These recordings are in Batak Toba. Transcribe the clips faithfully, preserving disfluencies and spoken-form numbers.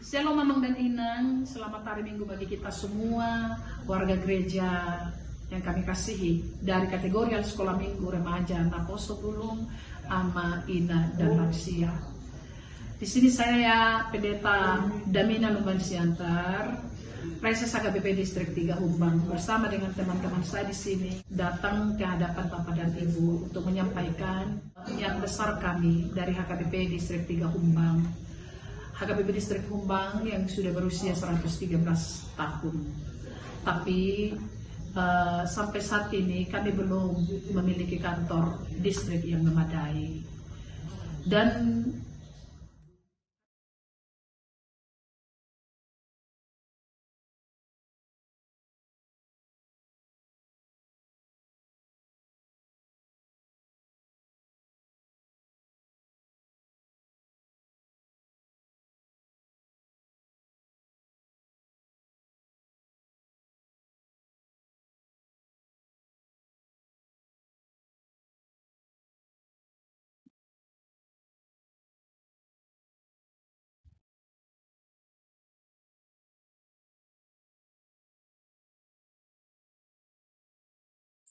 Shalom, Amang dan Inang, selamat hari Minggu bagi kita semua, warga gereja yang kami kasihi, dari kategori Anak Sekolah Minggu, remaja, naposo bulung, ama, ina, dan lansia. Di sini saya, Pendeta Damina Lumban Siantar, Praeses H K B P Distrik tiga Humbang, bersama dengan teman-teman saya di sini, datang ke hadapan Bapak dan Ibu untuk menyampaikan niat besar kami dari H K B P Distrik tiga Humbang. H K B P Distrik Humbang yang sudah berusia seratus tiga belas tahun. Tapi, eh, sampai saat ini kami belum memiliki kantor distrik yang memadai. Dan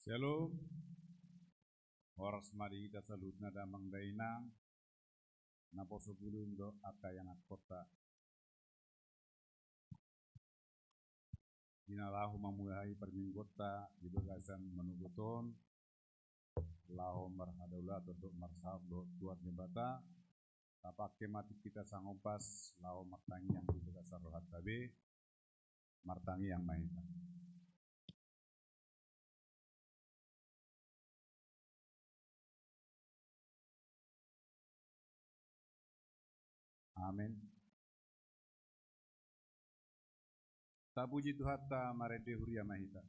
Shalom. Horas ma di hita saluhutna, damang dainang, naposo bulung dohot angka ianakhonta. Di na laho mamulai parmingguonta di bagasan manogot on, laho marhadaulaton dohot marsaor dohot Tuhan Debata, tapangke ma tingkita sangompas laho martangiang di bagasan rohanta be. Martangiang ma hita. Amen. Tapuji Tuhanta, marende huria ma hita.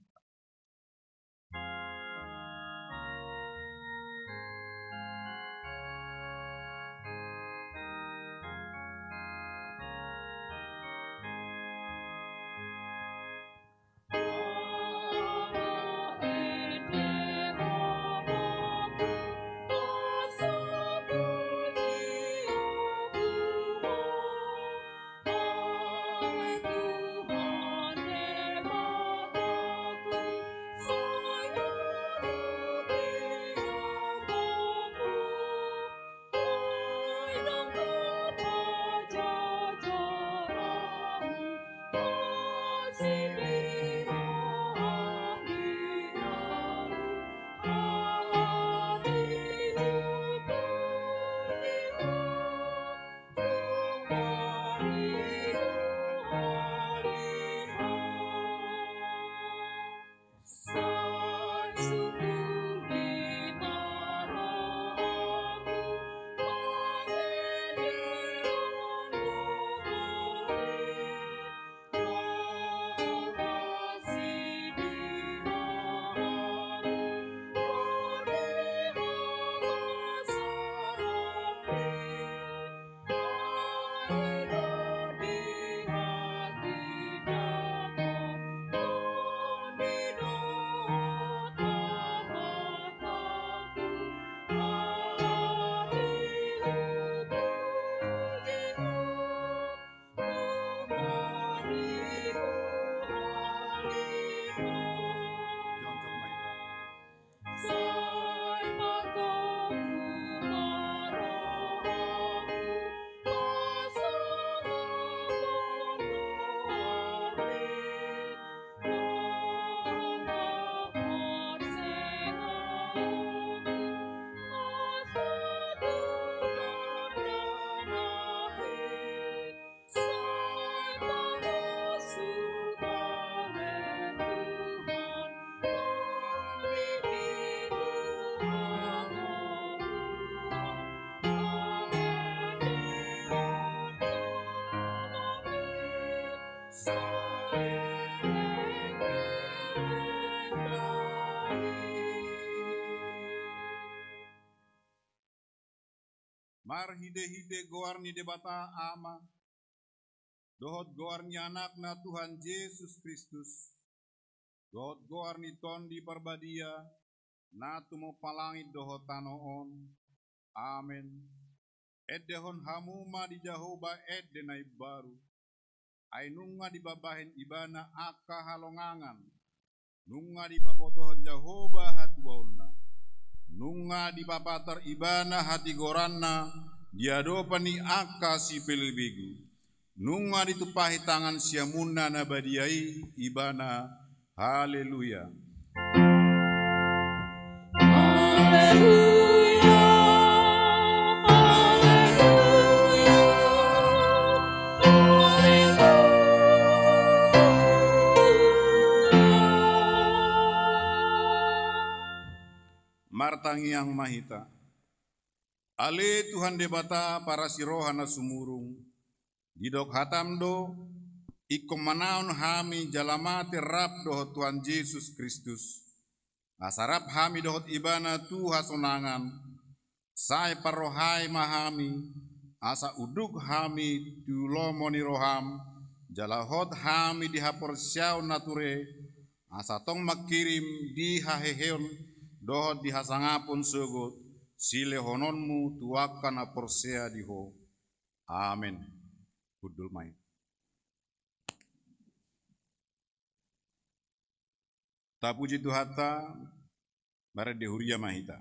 Marhitehite goar ni Debata Ama, dohot goar ni Anakna Tuhan Jesus Kristus, dohot goar ni Tondi Parbadia, na tumompa langit dohot tano on. Amen. Endehon hamu ma di Jahowa ende na imbaru, Ai nunga dipabahen ibana angka halongangan, nunga dipabotohon Jahowa hatuaonna, nunga dipapatar ibana hatigoranna di adopan ni angka sipelebegu, nunga ditumpahi tangan siamunna na badia i ibana. Haleluya. Haleluya, haleluya, haleluya. Martangiang ma hita. Ale Tuhan Debata parasi roha na sumurung, didok hatam do, ingkon manaon hami jala mate rap dohot Tuhan Jesus Kristus, asa rap hami dohot ibana tu hasonangan. Sai parrohai ma hami, asa unduk hami tu lomo ni roham, jala hot hami di haporseaon na ture, asa tong mangkirim di haheheon dohot di hasangapon sogot silehononmu tu angka na porsea di ho. Amen. Hundul ma i. Tapuji Tuhanta, marende huria ma hita.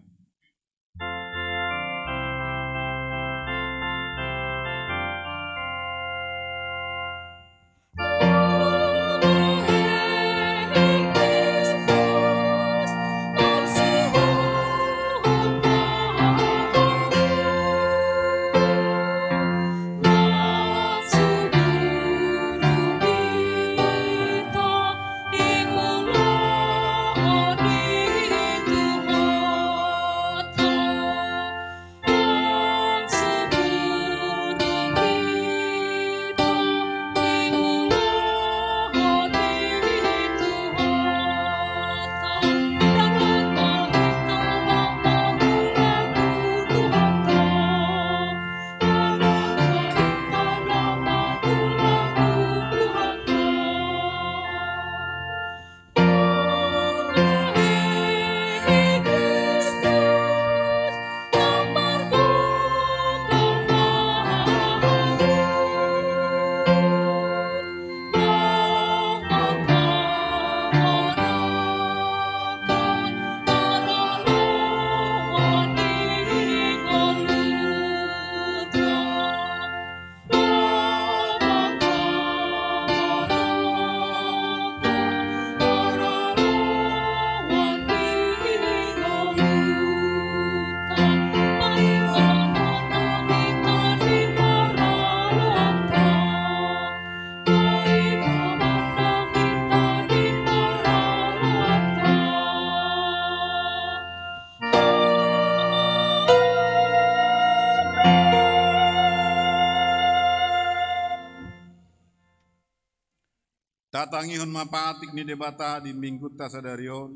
Tatangihon ma patik ni Debata di Minggunta sadari on,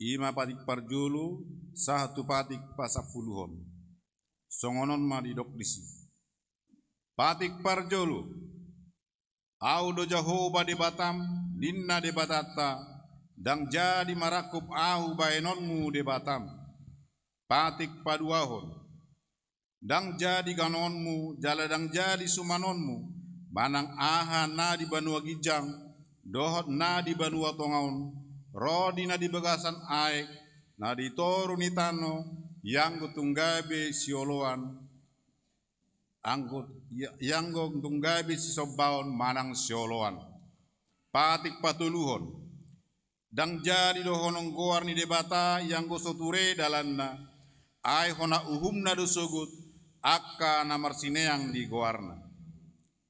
i ma patik parjolo sahat tu patik pasampuluhon. Songon on ma didok disi. Patik parjolo. Ahu do Jahowa Debatam, ninna Debatanta, ndang jadi marangkup ahu bahenonmu Debatam. Patik paduahon. Ndang jadi ganonmu, jala ndang jadi sumanonmu, manang aha na di banua ginjang, dohot na di banua tonga on, ro di na di bagasan aek, na di toru ni tano, ianggo tung gabe sioloan, anggo, ia-, ianggo tung gabe sisombaon manang sioloan. Patik patoluhon. Ndang jadi dohonon goar ni Debata ianggo so ture dalanna, ai hona uhumna do sogot angka na marsineang di goarna.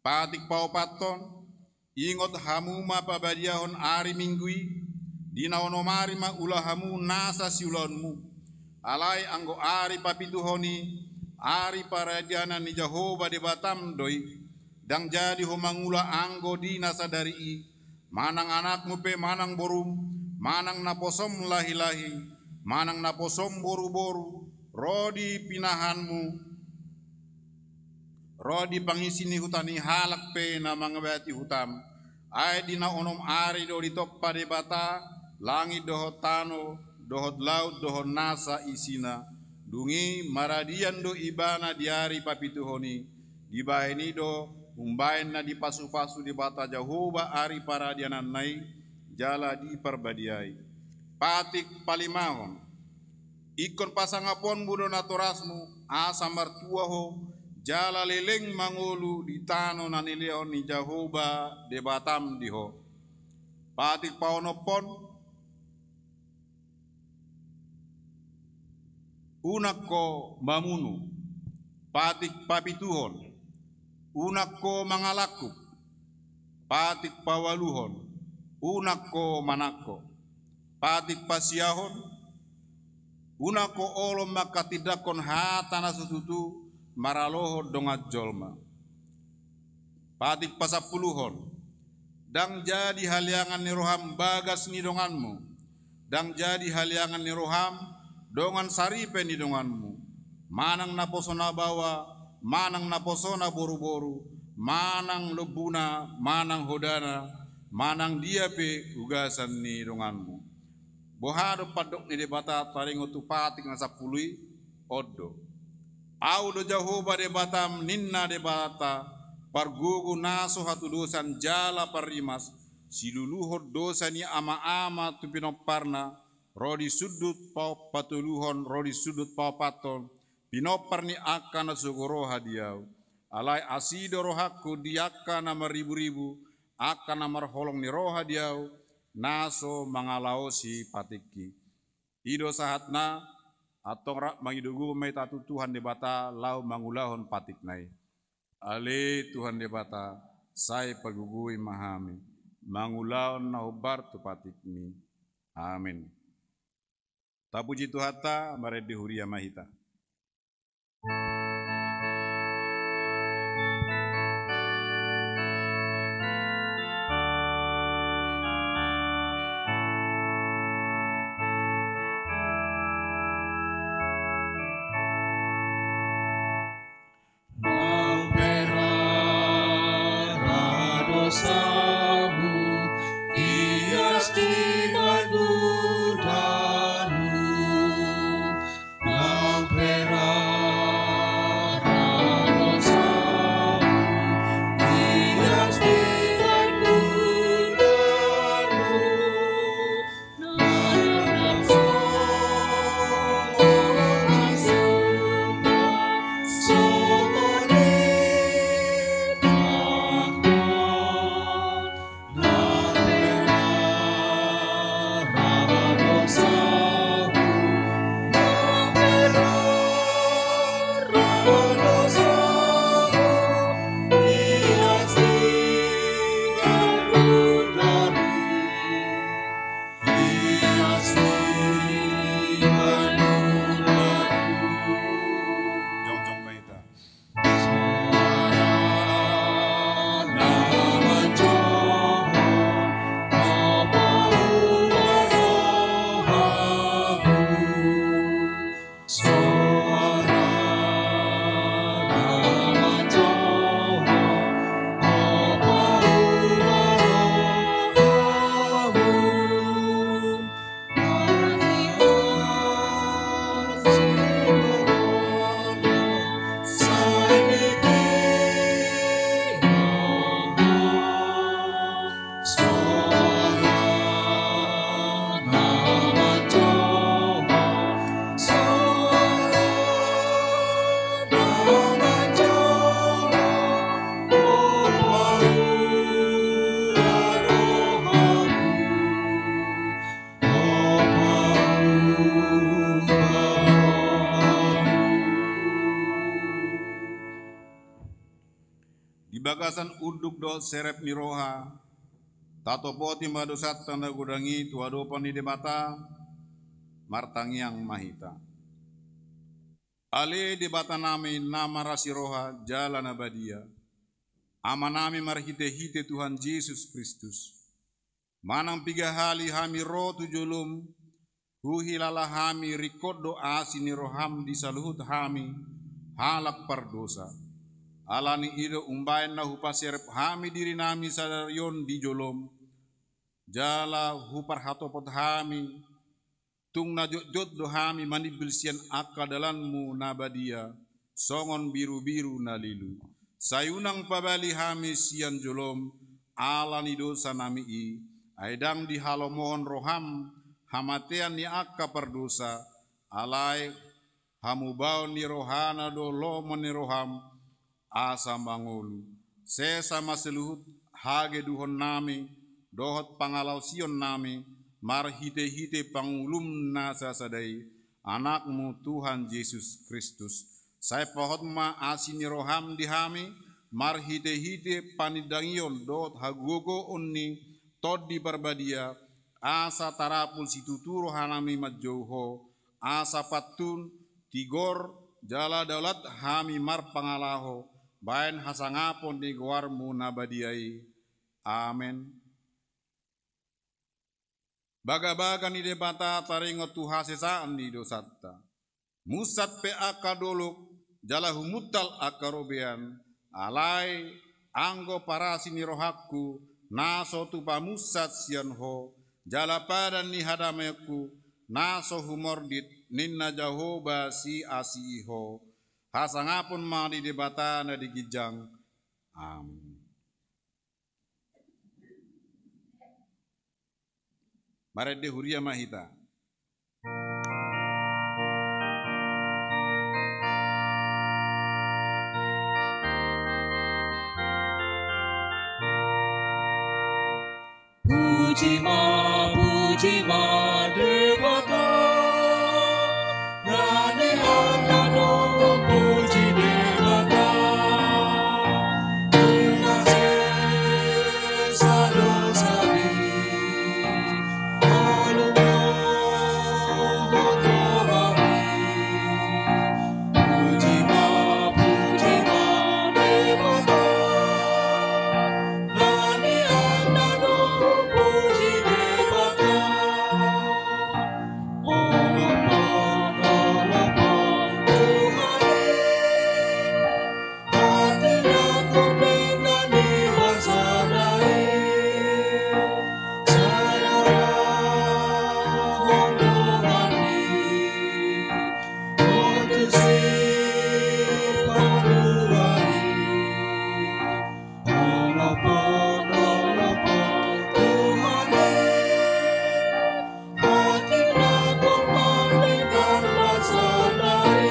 Patik paopathon, ingot hamu ma pabadiahon ari Minggu i, di na onom ari ma ula hamu nasa siulaonmu. Alai anggo ari papituhon i, ari paradianan ni Jahowa Debatam do i, ndang jadi ho mangula anggo di na sadari i, manang anakmu pe manang borum, manang naposom lahilahi, manang naposom boruboru, ro di pinahanmu, ro di pangisi ni huta ni halak pe na mangabati hutam. Ai di na onom ari do ditompa Debata langit dohot tano, dohot laut dohot nasa isina. Dung i maradian do Ibana di ari papituhon i, dibahen i do umbaen na dipasupasu Debata Jahowa ari paradiananna i jala diparbadiai. Patik palimahon. Ingkon pasangaponmu do natorasmu, asa martua ho, jala leleng mangolu di tano na nilehon ni Jahowa Debatam di ho. Patik paonomhon. Unang ho mamunu. Patik papituhon. Unang ho mangalangkup. Patik paualuhon. Unang ho manangko. Patik pasiahon. Unang ho olo manghatindanghon hata na so tutu maralohon dongan jolma. Patik pasampuluhon. Ndang jadi haleangan ni roham bagas ni donganmu. Ndang jadi haleangan ni roham dongan saripe ni donganmu. Manang naposona baoa, manang naposona boruboru, manang lombuna, manang hodana, manang dia pe ugasan ni donganmu. Boha do pandok ni Debata taringot tu patik na sampulu i? On do. Ahu do Jahowa Debatam, ninna Debata, pargogo na so hatudosan jala parrimas, siluluhon dosa ni ama-ama tu pinomparna, ro di sundut pa-, patoluhon, ro di sundut paopathon, pinompar ni angka na so gogo roha di ahu. Alai asi do rohangku di angka na marriburibu, angka na marholong ni roha di ahu, na so mangalaosi patikki. I do sahatna, antong rap mangido gogo ma hita tu Tuhan Debata laho mangulahon patikna i. Ale Tuhan Debata, sai pagogoi ma hami mangulahon na hombar tu patikmi. Amin. Tapuji Tuhanta, marende huria ma hita. Nang pe rara dosamu, ias di pangundanmu. Nang pe rara dosamu, ias di pangundanmu. Jongjong ma hita. Di bagasan unduk dohot serep ni roha, tatopoti ma dosanta na godang i tu adopan ni Debata. Martangiang ma hita. Ale Debatanami na marasi roha jala na badia, Amanami marhitehite Tuhan Jesus Kristus, manang piga hali hami ro tu jolom, huhilala hami ringkot do asi ni roham di saluhut hami, halak pardosa. Ala ni i do umbaen na hupaserep hami dirinami sadari on di jolom, jala huparhatopot hami, tung na jotjot do hami manimbil sian angka dalanmu na badia, songon birubiru na lilu. Sai unang pabali hami sian jolom ala ni dosa nami i, ai ndang dihalomohon roham hamatean ni angka pardosa, alai hamubaon ni rohana do lomo ni roham, asa mangolu. Sesa ma saluhut hageduhon nami dohot pangalaosion nami marhite-hite pangulum na sasada i, Anakmu Tuhan Jesus Kristus. Sai pahot ma asi ni roham di hami marhite-hite panindangion dohot hagogoon ni Tondi Parbadia, asa tarapul situtu rohanami manjou Ho, asa pantun, tigor, jala daulat hami marpangalaho baen hasangapon ni goarmu na badia i. Amen. Bagabaga ni Debata taringot tu hasesaan ni dosanta. Munsat pe angka dolok, jala humuntal angka robean, alai anggo parasi ni rohangku, na so tupa munsat sian Ho, jala padan ni hadameonku, na so humordit ninna Jahowa siasi i Ho. Hasangapon ma di Debata na di ginjang. Amen. Marende huria ma hita. Puji ma, puji ma Debata. Nani angka do puji Debata. Nunga sesa dosa ni malum do ho tu hami. Puji ma, puji ma Debata. Nani angka do puji Debata. Olopot, olopot Tuhan i. Atik nangkok ni nani wasana i. Sai roha hondongan i. Ho tu Sipalua i. Olopot, olopot Tuhan i. Atik nangkok pardenggan wasana i.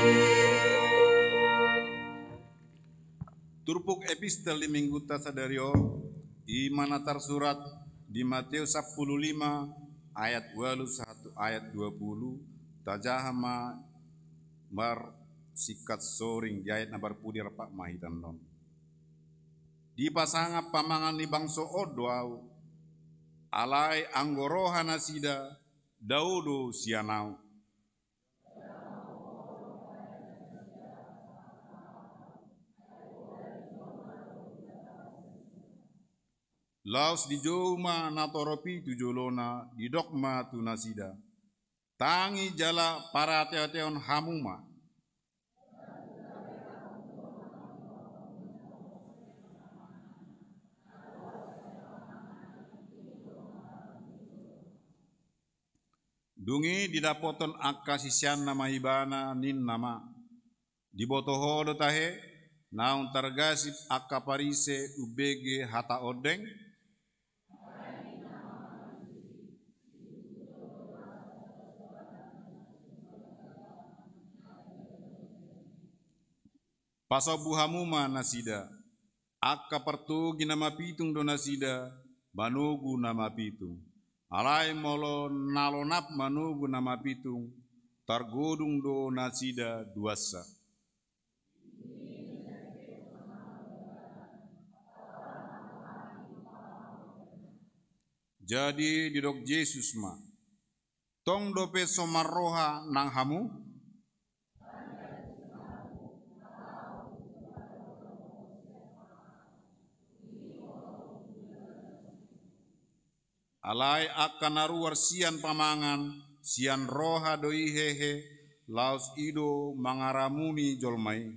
Turpuk epistel di minggunta sadari on, i ma na tarsurat di Mateus sampulu lima ayat ualu sahat tu ayat dua pulu, tajaha ma marsingkat soring di ayat na parpudi, rap ma hita annon. Dipasangap pamangan ni bangso on do Ahu, alai anggo roha nasida dao do sian Ahu. Laos dijou ma natorop i tu jolona, didok ma tu nasida: Tangi jala parateatehon hamu ma. Dung i didapothon angka siseanna ma Ibana, ninna ma: Diboto Ho do tahe, naung targasip angka Parise umbege hata ondeng? Pasombu hamu ma nasida. Angka partogi na mapitung do nasida manogu na mapitung. Alai molo na lonap manogu na mapitung, targodung do nasida duansa. Jadi didok Jesus ma: Tong dope so marroha nang hamu? Alai angka na ruar sian pamangan, sian roha do i hehe, laos i do mangaramuni jolma i.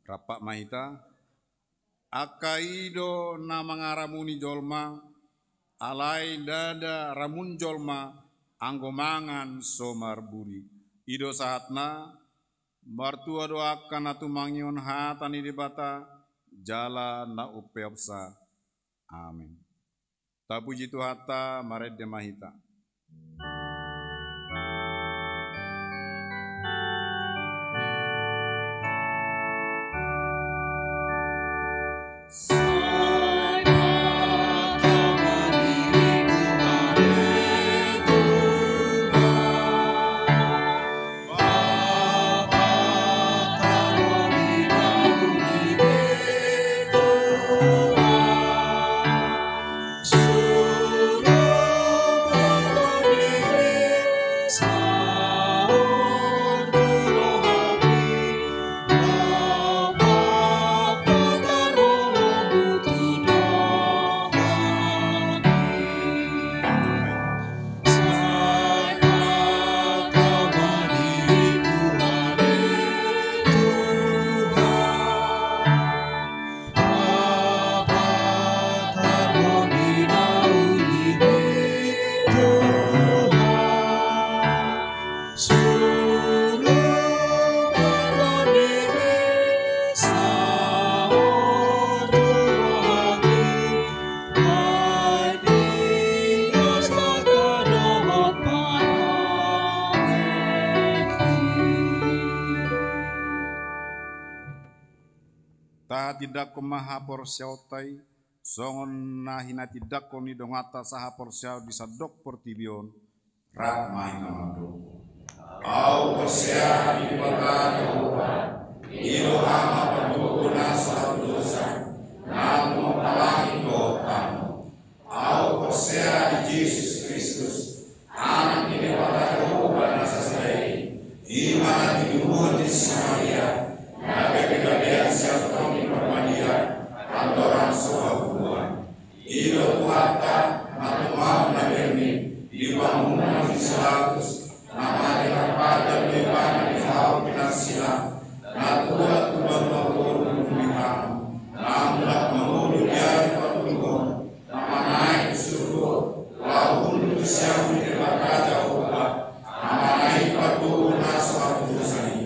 Rap ma hita. Angka i do na mangaramuni jolma, alai ndada ramun jolma anggo mangan so marburi. I do sahatna. Martua do angka na tumangihon hata ni Debata jala na umpeopsa. Amen. Tapuji Tuhanta, marende ma hita. Tahatindangkon ma haporseaonta i, songon na hinatindangkon ni donganta sahaporseaon di sandok portibi on. Rap ma hita mandok. Ahu porsea di Debata Jahowa, i do Ama patogu na so hatudosan, na tumompa langit dohot tano. Ahu porsea di Jesus Kristus, Anak ni Debata Jahowa na sasada i, i ma na tinubuhon ni si Maria, na gabegabean sian Tondi Parbadia, andorang so haubuan. I do Tuhanta, na tumampak na berni, di pangunjunan ni si Pilatus, na mate tarpajal do ibana di hau pinarsilang, na tuat tu banua toru ni bumi tano, na mulak mangolu di ari patoluhon, na manaek tu surgo, laho hundul tu siamun ni Debata Jahowa, na manaek patogu na so hatudosan i.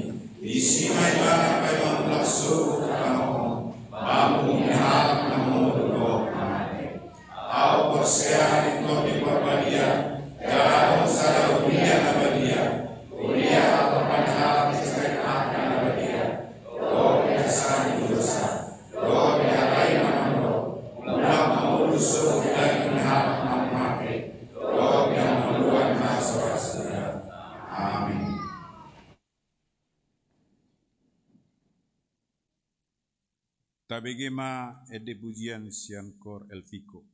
Disi ma ibana paima mulak sogot tu tano on, mamungka halak na mangolu dohot na mate. Ahu porsea di Tondi Parbadia, jala adong sada huria na badia, huria hatopan ni halak sisada angka na badia, dohot di hasesaan ni dosa, dohot di hata i na mandok, mulak mangolu sogot di daging ni halak na mate, dohot di hangoluan na so ra suda. Amin. Tabege ma ende pujian sian Koor Elviko.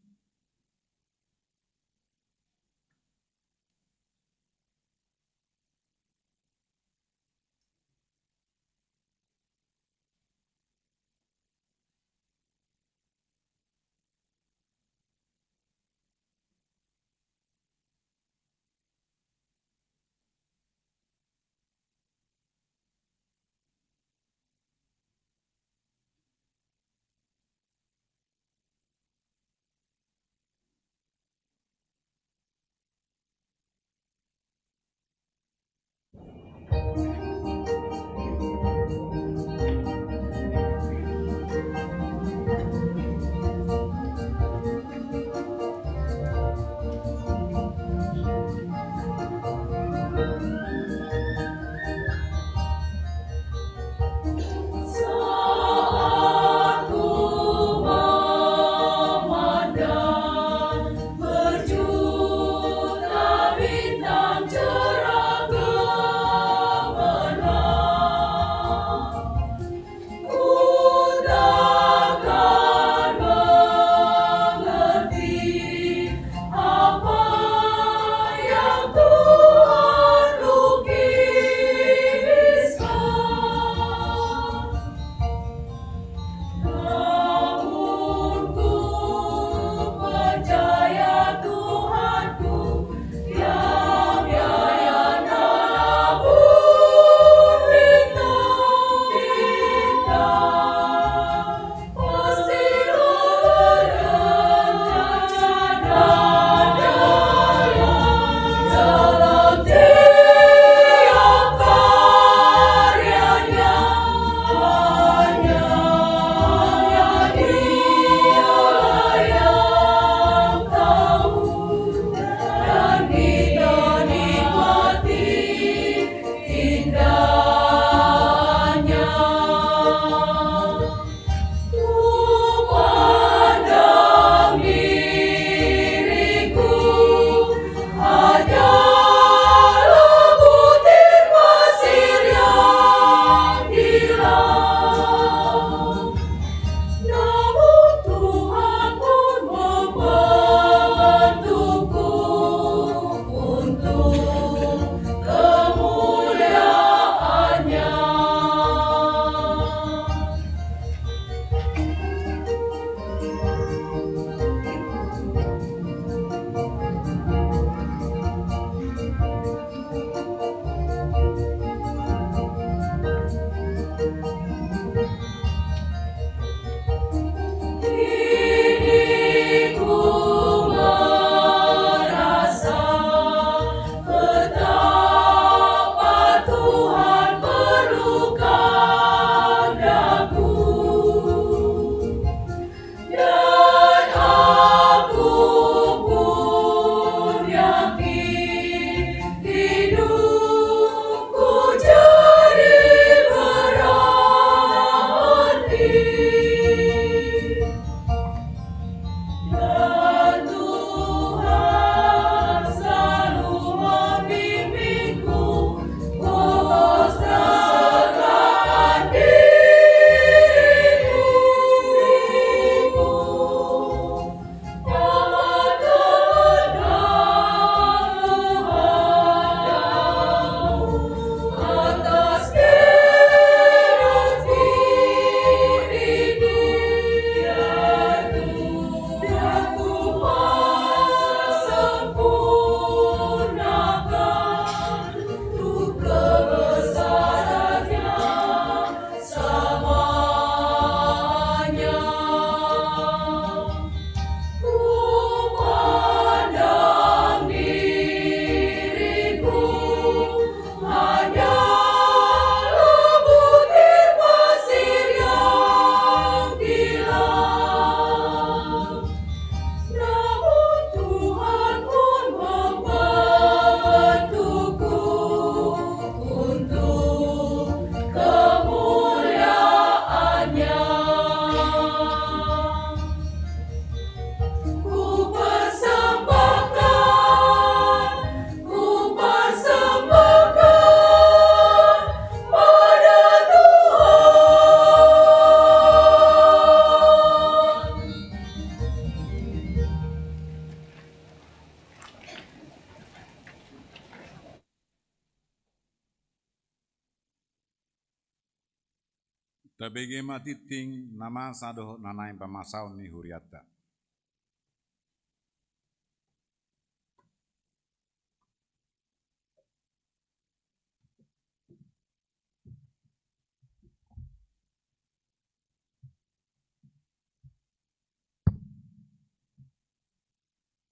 Tabege ma tingting na masa dohot na naeng pamasaon ni hurianta.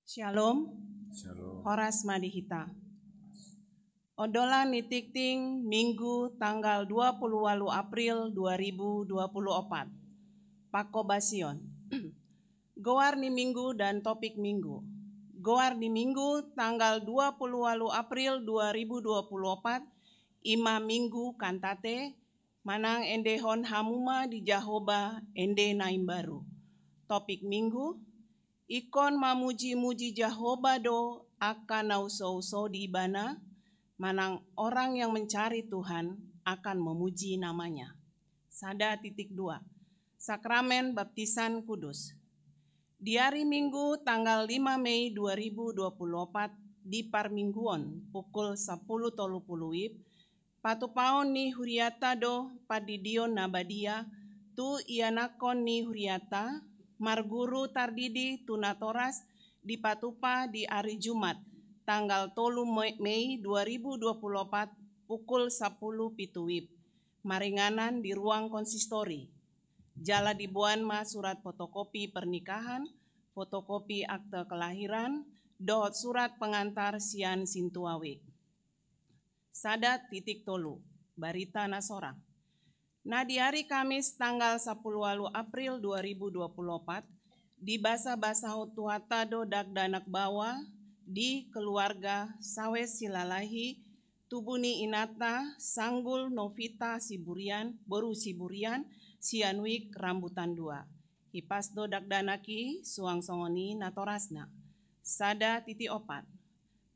Shalom. Shalom. Horas ma di hita. Ondolan ni tingting Minggu tanggal dua puluh walu April dua ribu dua puluh opat. Pangkobasion. Goar ni Minggu dan topik Minggu. Goar ni Minggu tanggal dua puluh walu April dua ribu dua puluh opat, ima Minggu Kantate, manang endehon hamu ma di Jahowa ende na imbaru. Topik Minggu, ingkon mamuji-muji Jahowa do angka na usou-usou di Ibana, manang orang yang mencari Tuhan akan memuji nama-Nya. Sada titik dua. Sakramen Baptisan Kudus. Di ari Minggu tanggal lima Mei dua ribu dua puluh opat, di parmingguon pukul sapuluh tolu pulu WIB, patupaon ni huriata do pandidion na badia tu ianakhon ni huriata, marguru tardidi tu natoras, dipatupa di ari Jumat, tanggal tolu Mei, Mei dua ribu dua puluh opat, pukul sapuluh pitu WIB, maringanan di ruang konsistori. Jala diboan ma surat fotokopi pernikahan, fotokopi akte kelahiran, dohot surat pengantar sian sintua wijk. Sada titik tolu, barita na sorang. Na di ari Kamis tanggal sapuluh walu April dua ribu dua puluh opat, dibasabasahon Tuhanta do dakdanak baoa di keluarga Sawes Silalahi, tubu ni inanta Sanggul Novita Siburian, boru Siburian, sian wijk Rambutan dua. Hipas do dakdanak i suang songon i natorasna. Sada titik opat.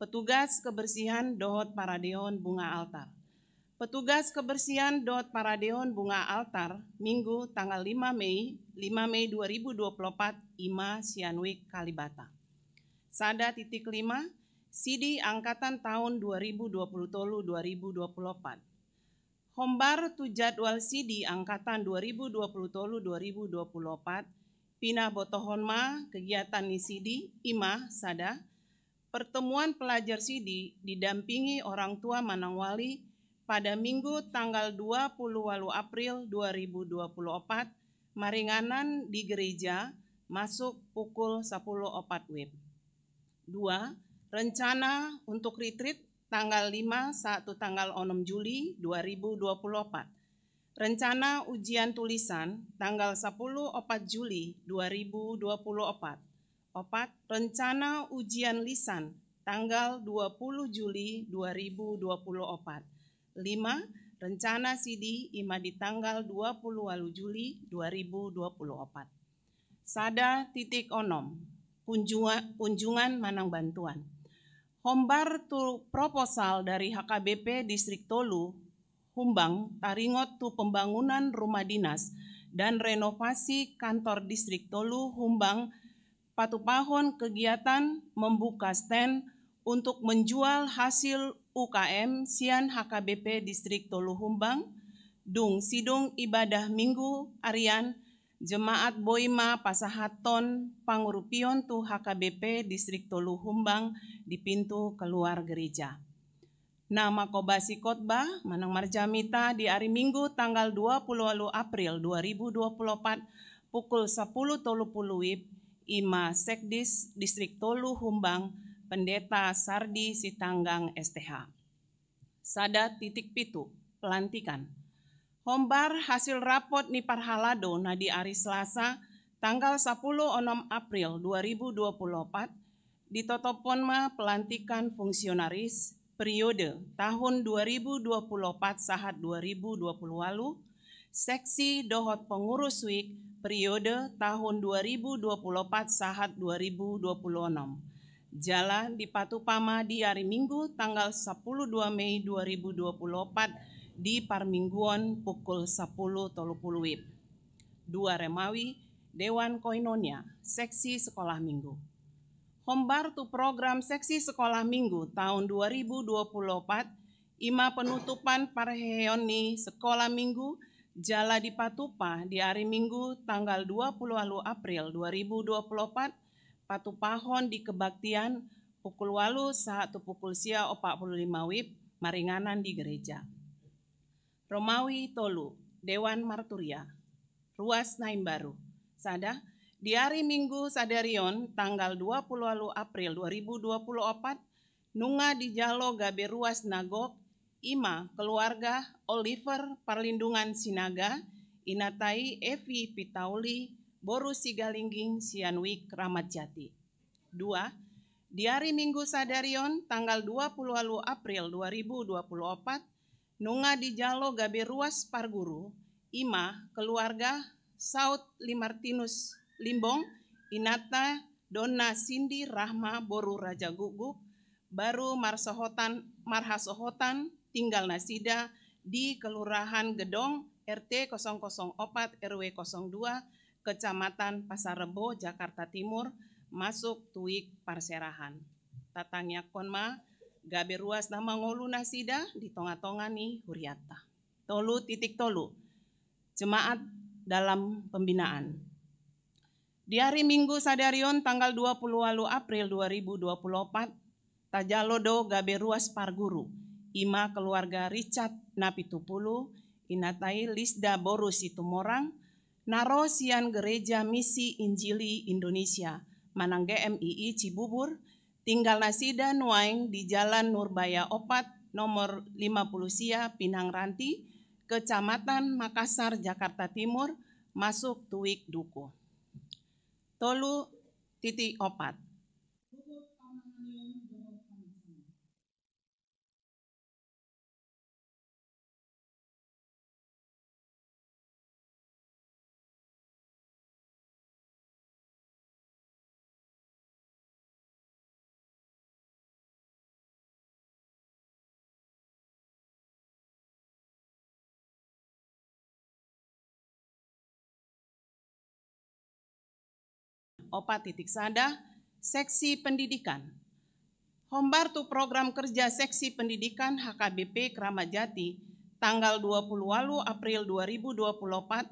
Petugas kebersihan dohot paradeon bunga altar. Petugas kebersihan dohot paradeon bunga altar, Minggu tanggal lima Mei, lima Mei dua ribu dua puluh opat, ima sian wijk Kalibata. Sada titik lima, Sidi angkatan taon dua ribu dua puluh tolu dua ribu dua puluh opat. Hombar tu jadwal Sidi angkatan dua ribu dua puluh tolu dua ribu dua puluh opat, pinabotohon ma kegiatan ni Sidi, ima sada, pertemuan pelajar Sidi didampingi orang tua manang wali pada Minggu tanggal dua puluh walu April dua ribu dua puluh opat, maringanan di gereja, masuk pukul sapuluh opat WIB. Dua, rencana untuk retreat tanggal lima sahat tu tanggal onom Juli dua ribu dua puluh opat. Rencana ujian tulisan tanggal sapuluh opat Juli dua ribu dua puluh opat. Opat, rencana ujian lisan tanggal dua puluh Juli dua ribu dua puluh opat. Lima, rencana Sidi ima di tanggal dua puluh walu Juli dua ribu dua puluh opat. Sada titik onom, kunjunga-, kunjungan manang bantuan. Hombar tu proposal dari H K B P Distrik tolu Humbang taringot tu pembangunan rumah dinas dan renovasi kantor Distrik tolu Humbang, patupahon kegiatan membuka stand untuk menjual hasil U K M sian H K B P Distrik tolu Humbang, dung sidung ibadah Minggu arian, jemaat boi ma pasahathon pangurupion tu H K B P Distrik tolu Humbang di pintu keluar gereja. Na mangkobasi khotbah manang marjamita di ari Minggu tanggal dua puluh walu April dua ribu dua puluh opat pukul sapuluh tolu pulu WIB, ima Sekdis Distrik tolu Humbang, Pendeta Sardi Sitanggang S T H. Sada titik pitu, pelantikan. Hombar hasil rapot ni parhalado na di ari Selasa tanggal sapuluh onom April dua ribu dua puluh opat, ditotophon ma pelantikan fungsionaris periode tahun dua ribu dua puluh opat sahat dua ribu dua puluh walu, seksi dohot pengurus wijk periode tahun dua ribu dua puluh opat sahat dua ribu dua puluh onom. Jala dipatupa ma di ari Minggu tanggal sapuluh dua Mei dua ribu dua puluh opat di parmingguon pukul sapuluh tolu pulu WIB. Dua, Remawi, Dewan Koinonia, seksi sekolah Minggu. Hombar tu program seksi sekolah Minggu tahun dua ribu dua puluh opat, ima penutupan parheheon ni sekolah Minggu Jala dipatupa di ari Minggu tanggal dua puluh ualu April dua ribu dua puluh opat, patupahon di kebaktian pukul ualu sahat tu pukul sia opat puluh lima wib maringanan di gereja. Romawi tolu, Dewan Marturia. Ruas na imbaru. Sada, di ari Minggu sadari on tanggal dua puluh ualu April dua ribu dua puluh opat, nunga dijalo gabe ruas na gok, i ma keluarga Oliver Parlindungan Sinaga, inanta i Evi Pitauli, boru Sigalingging sian Wik Ramadjati. Dua, di ari Minggu sadari on tanggal dua puluh ualu April dua ribu dua puluh opat, nunga dijalo gabe ruas parguru, i ma keluarga Saud Limartinus Limbong, inanta Donna Sindi Rahma boru Raja Gukguk, baru marsohotan, marhasohotan tinggal nasida di Kelurahan Gedong, R T kosong kosong opat, R W kosong dua, Kecamatan Pasar Rebo, Jakarta Timur, masuk tu Wik Parserahan. Tatangiangkon ma gabe ruas na mangolu nasida di tongatonga ni hurianta. Tolu titik tolu, jemaat dalam pembinaan. Di ari Minggu sadari on tanggal dua puluh ualu April dua ribu dua puluh opat, tajalo do gabe ruas parguru, i ma keluarga Richard Napitupulu, inanta i Lisda boru Situmorang, na ro sian Gereja Misi Injili Indonesia manang G M I I Cibubur, tinggal nasida nuaeng di Jalan Nurbaya opat, nomor lima puluh sia, Pinang Ranti, Kecamatan Makassar, Jakarta Timur, masuk tu Wik Dukuh. Tolu titik opat. Opat titik sada, seksi pendidikan. Hombar tu program kerja seksi pendidikan H K B P Kramat Jati tanggal dua puluh ualu April dua ribu dua puluh opat,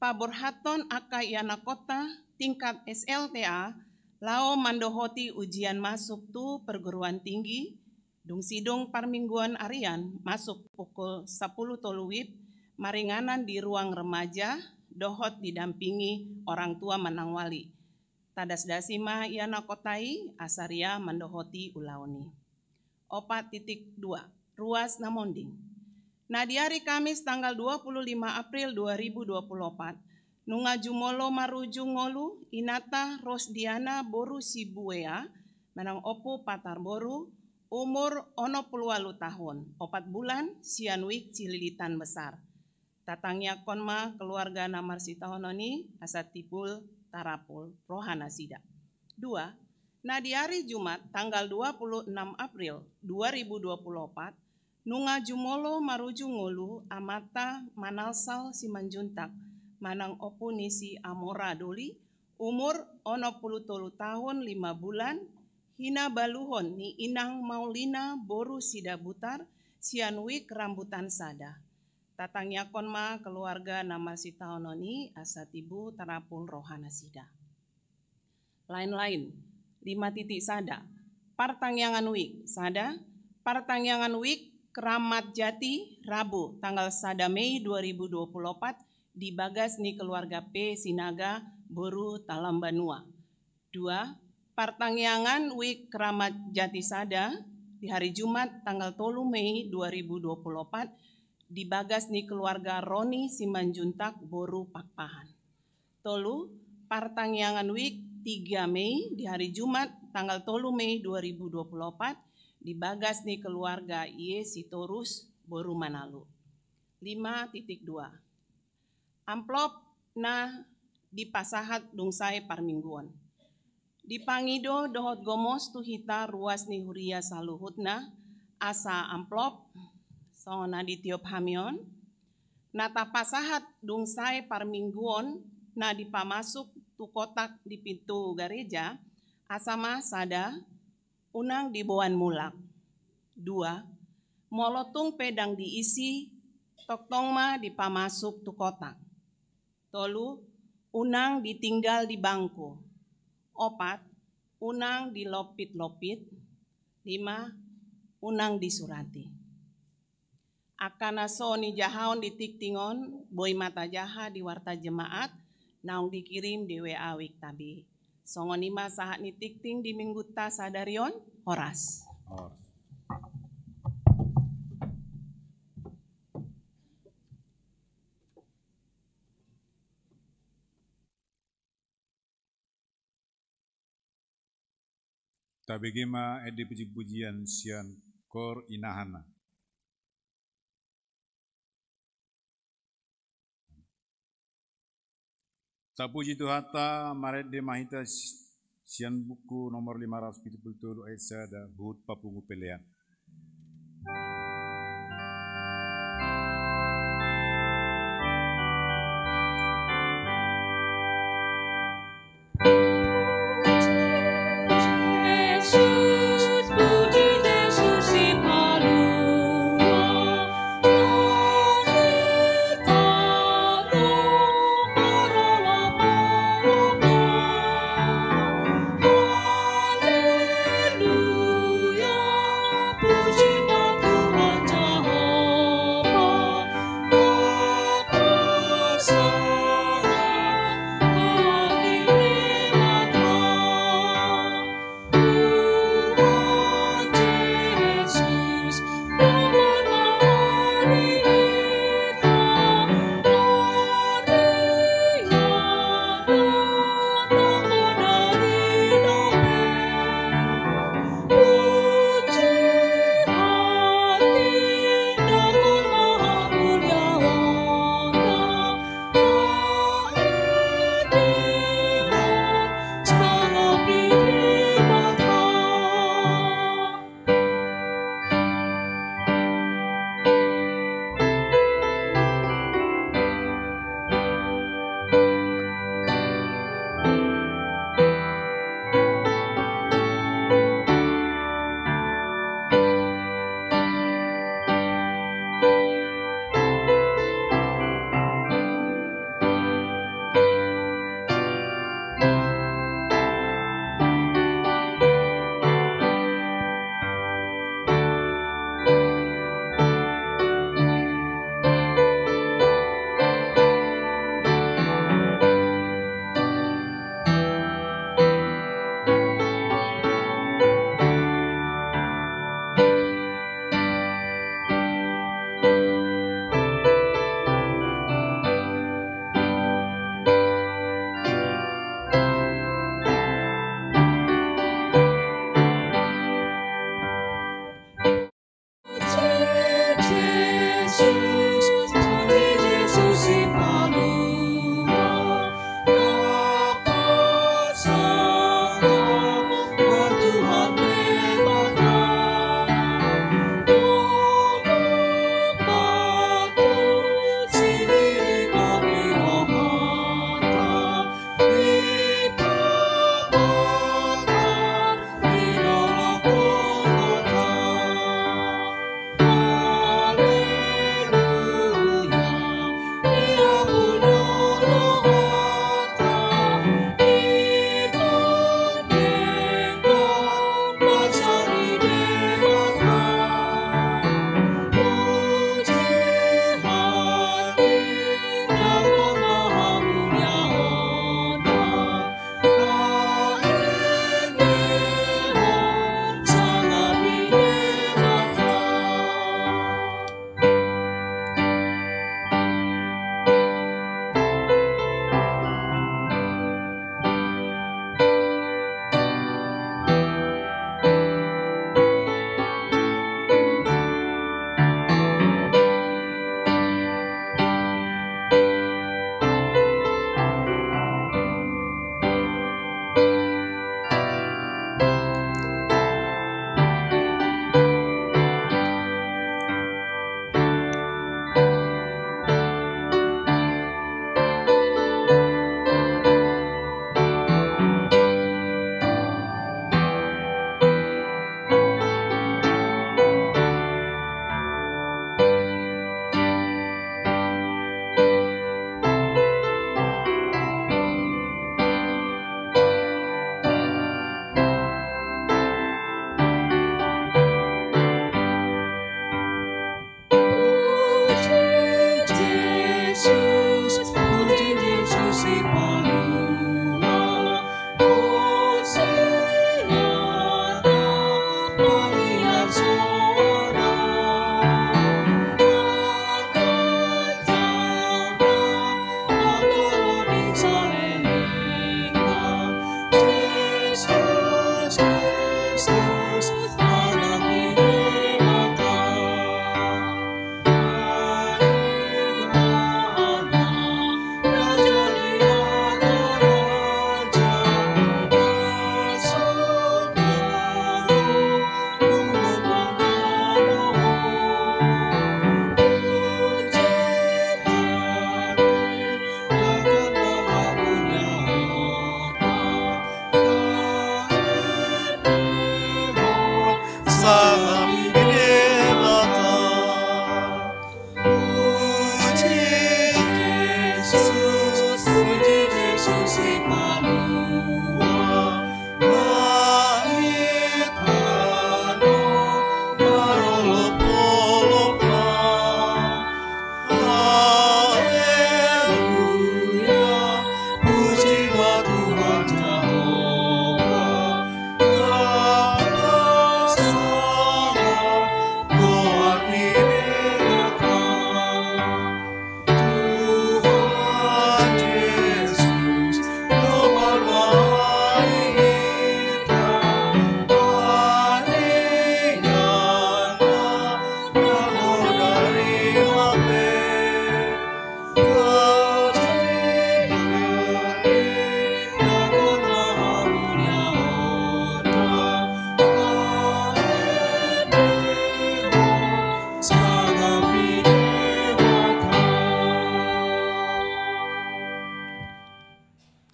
paborhathon angka ianakhonta tingkat S L T A laho mandohoti ujian masuk tu perguruan tinggi, dung sidung parmingguan arian masuk pukul sapuluh tolu wib maringanan di ruang remaja dohot didampingi orang tua manang wali. Tadasdasi ma ianakhonta i asa ria mandohoti ulaon i. Opat titik dua, ruas na monding. Na di ari Kamis tanggal dua puluh lima April dua ribu dua puluh opat, nunga jumolo marujung ngolu inanta Rosdiana boru Sibuea manang Ompu Patar boru, umur onom pulu ualu tahun, opat bulan, sian Wik Cililitan Besar. Tatangiangkon ma keluarga na marsitaonon i asa timbul tarapul roha nasida. Dua, na di ari Jumat tanggal dua puluh enam April dua ribu dua puluh opat, nunga jumolo marujung ngolu amanta Manalsal Simanjuntak manang Ompu ni si Amora Doli, umur onom pulu tolu tahun lima bulan, hinabaluhon ni inang Maulina boru Sidabutar sian Wik Rambutan Sada. Tatangiangkon ma keluarga na marsitaonon i asa timbul tarapul roha nasida. Lain-lain, lima titik sada. Partangiangan Wik, sada. Partangiangan Wik Kramat Jati, Rabu tanggal sada Mei dua ribu dua puluh opat, di bagas ni keluarga P Sinaga boru Talambanua. Dua, partangiangan Wik Kramat Jati Sada di hari Jumat tanggal tolu Mei dua ribu dua puluh opat di bagas ni keluarga Roni Simanjuntak boru Pakpahan. Tolu, partangiangan Wik tiga Mei di hari Jumat tanggal tolu Mei dua ribu dua puluh opat di bagas ni keluarga Ie Sitorus boru Manalu. Lima titik dua. Amplop na dipasahat dung sae parmingguon. Dipangido dohot gomos tu hita ruas ni huria saluhutna, asa amplop songon na ditiop hami on, na tapasahat dung sae parmingguon na dipamasuk tu kotak di pintu gareja, asa ma sada, unang diboan mulak. Dua, molo tung pe ndang diisi, Tongtong ma dipamasuk tu kotak. Tolu, unang ditinggal di bangku. Opat, unang dilompit-lompit. Lima, unang disurati. Angka na so nijahaon di tingting on, boi ma tajaha di warta jemaat naung dikirim di W A Wiktabi. Songon i ma sahat ni tingting di minggunta sadari on, horas. Horas. Tabege ma ende puji-pujian sian Kor Inahana. Tapuji Tuhanta, marende ma hita si-, sian buku nomor lima ratus pitu pulu tolu ayat sada, huhut papungu pelean.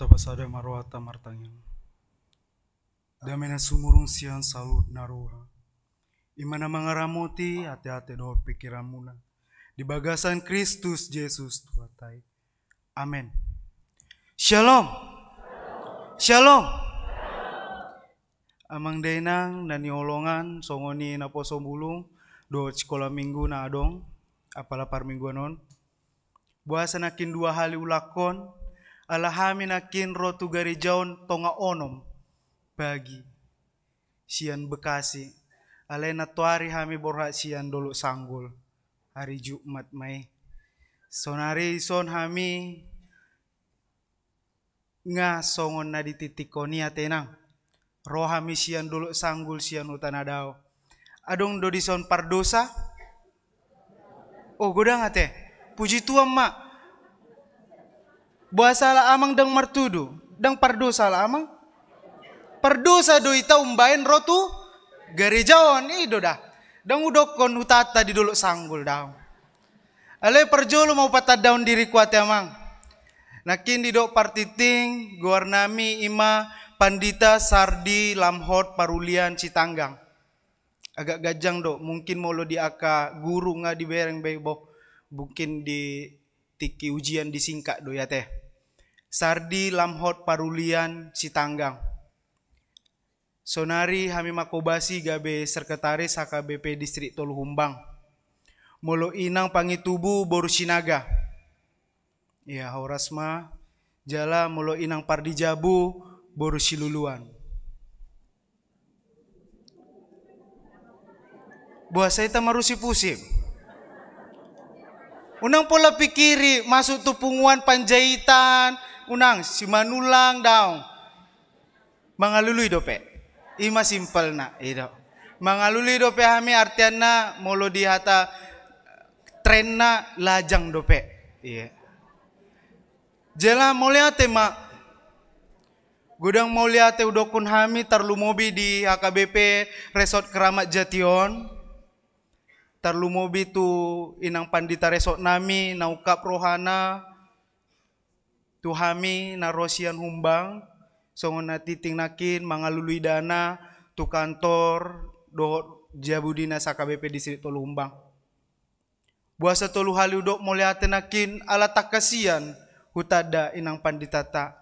Tapasada ma rohanta martangiang. Dame na sumurung sian saluhut na roha, i ma na mangaramoti ateate dohot pingkiranmuna di bagasan Kristus Jesus Tuhanta i. Amen. Shalom. Shalom. Amang dainang na hinaholongan, songon i naposo bulung dohot sikola minggu na adong, apala parmingguan on. Boasa nangkin dua hali ulangkon? Ala hami nangkin ro tu gareja on tonga onom pagi sian Bekasi. Alai nantoari hami borhat sian Dolok Sanggul, hari Jumat ma i. Saonari dison hami nga songon na di titik on i ate nang. Ro hami sian Dolok Sanggul sian Huta na Dao. Adong do dison pardosa? Oh, godang ate. Puji Tuhan ma. Boasa ala amang ndang martudu, ndang pardosa ala amang? Pardosa do hita umbahen ro tu gareja on, i do da. Ndang hudokkon hutanta di Dolok Sanggul daong. Alai parjolo ma hupatandahon diringku ate amang. Nangkin didok partingting, goarnami i ma Pandita Sardi Lamhot Parulian Sitanggang. Agak ganjang do, mungkin molo di angka guru nga dibereng be boh, mungkin di tingki ujian disingkat do i ate. Sardi Lamhot Parulian Sitanggang. Saonari hami manghobasi gabe sekretaris H K B P Distrik Tolu Humbang. Molo inang Pangitubu boru Sinaga. Ia, horas ma. Jala molo inang Pardijabu boru Siluluan. Boasa hita marusip-usip? Unang pola pikiri masuk tu punguan Panjaitan, unang, Simanullang daong. Mangalului dope. I ma simpelna, i do. Mangalului dope hami, artianna molo di hata trenna lajang dope. Iya. Jala mauliate ma. Godang mauliate hudokkon hami tarlumobi di H K B P Resort Keramat Jati on. Tarlumobi tu inang pandita resort nami na ungkap rohana tu hami na ro sian Humbang, songon na tingting nangkin mangalului dana tu kantor dohot jabu dinas H K B P Distrik Tolu Humbang. Boasa tolu hali hudok mauliate nangkin ala tangkas sian hutanda inang panditata,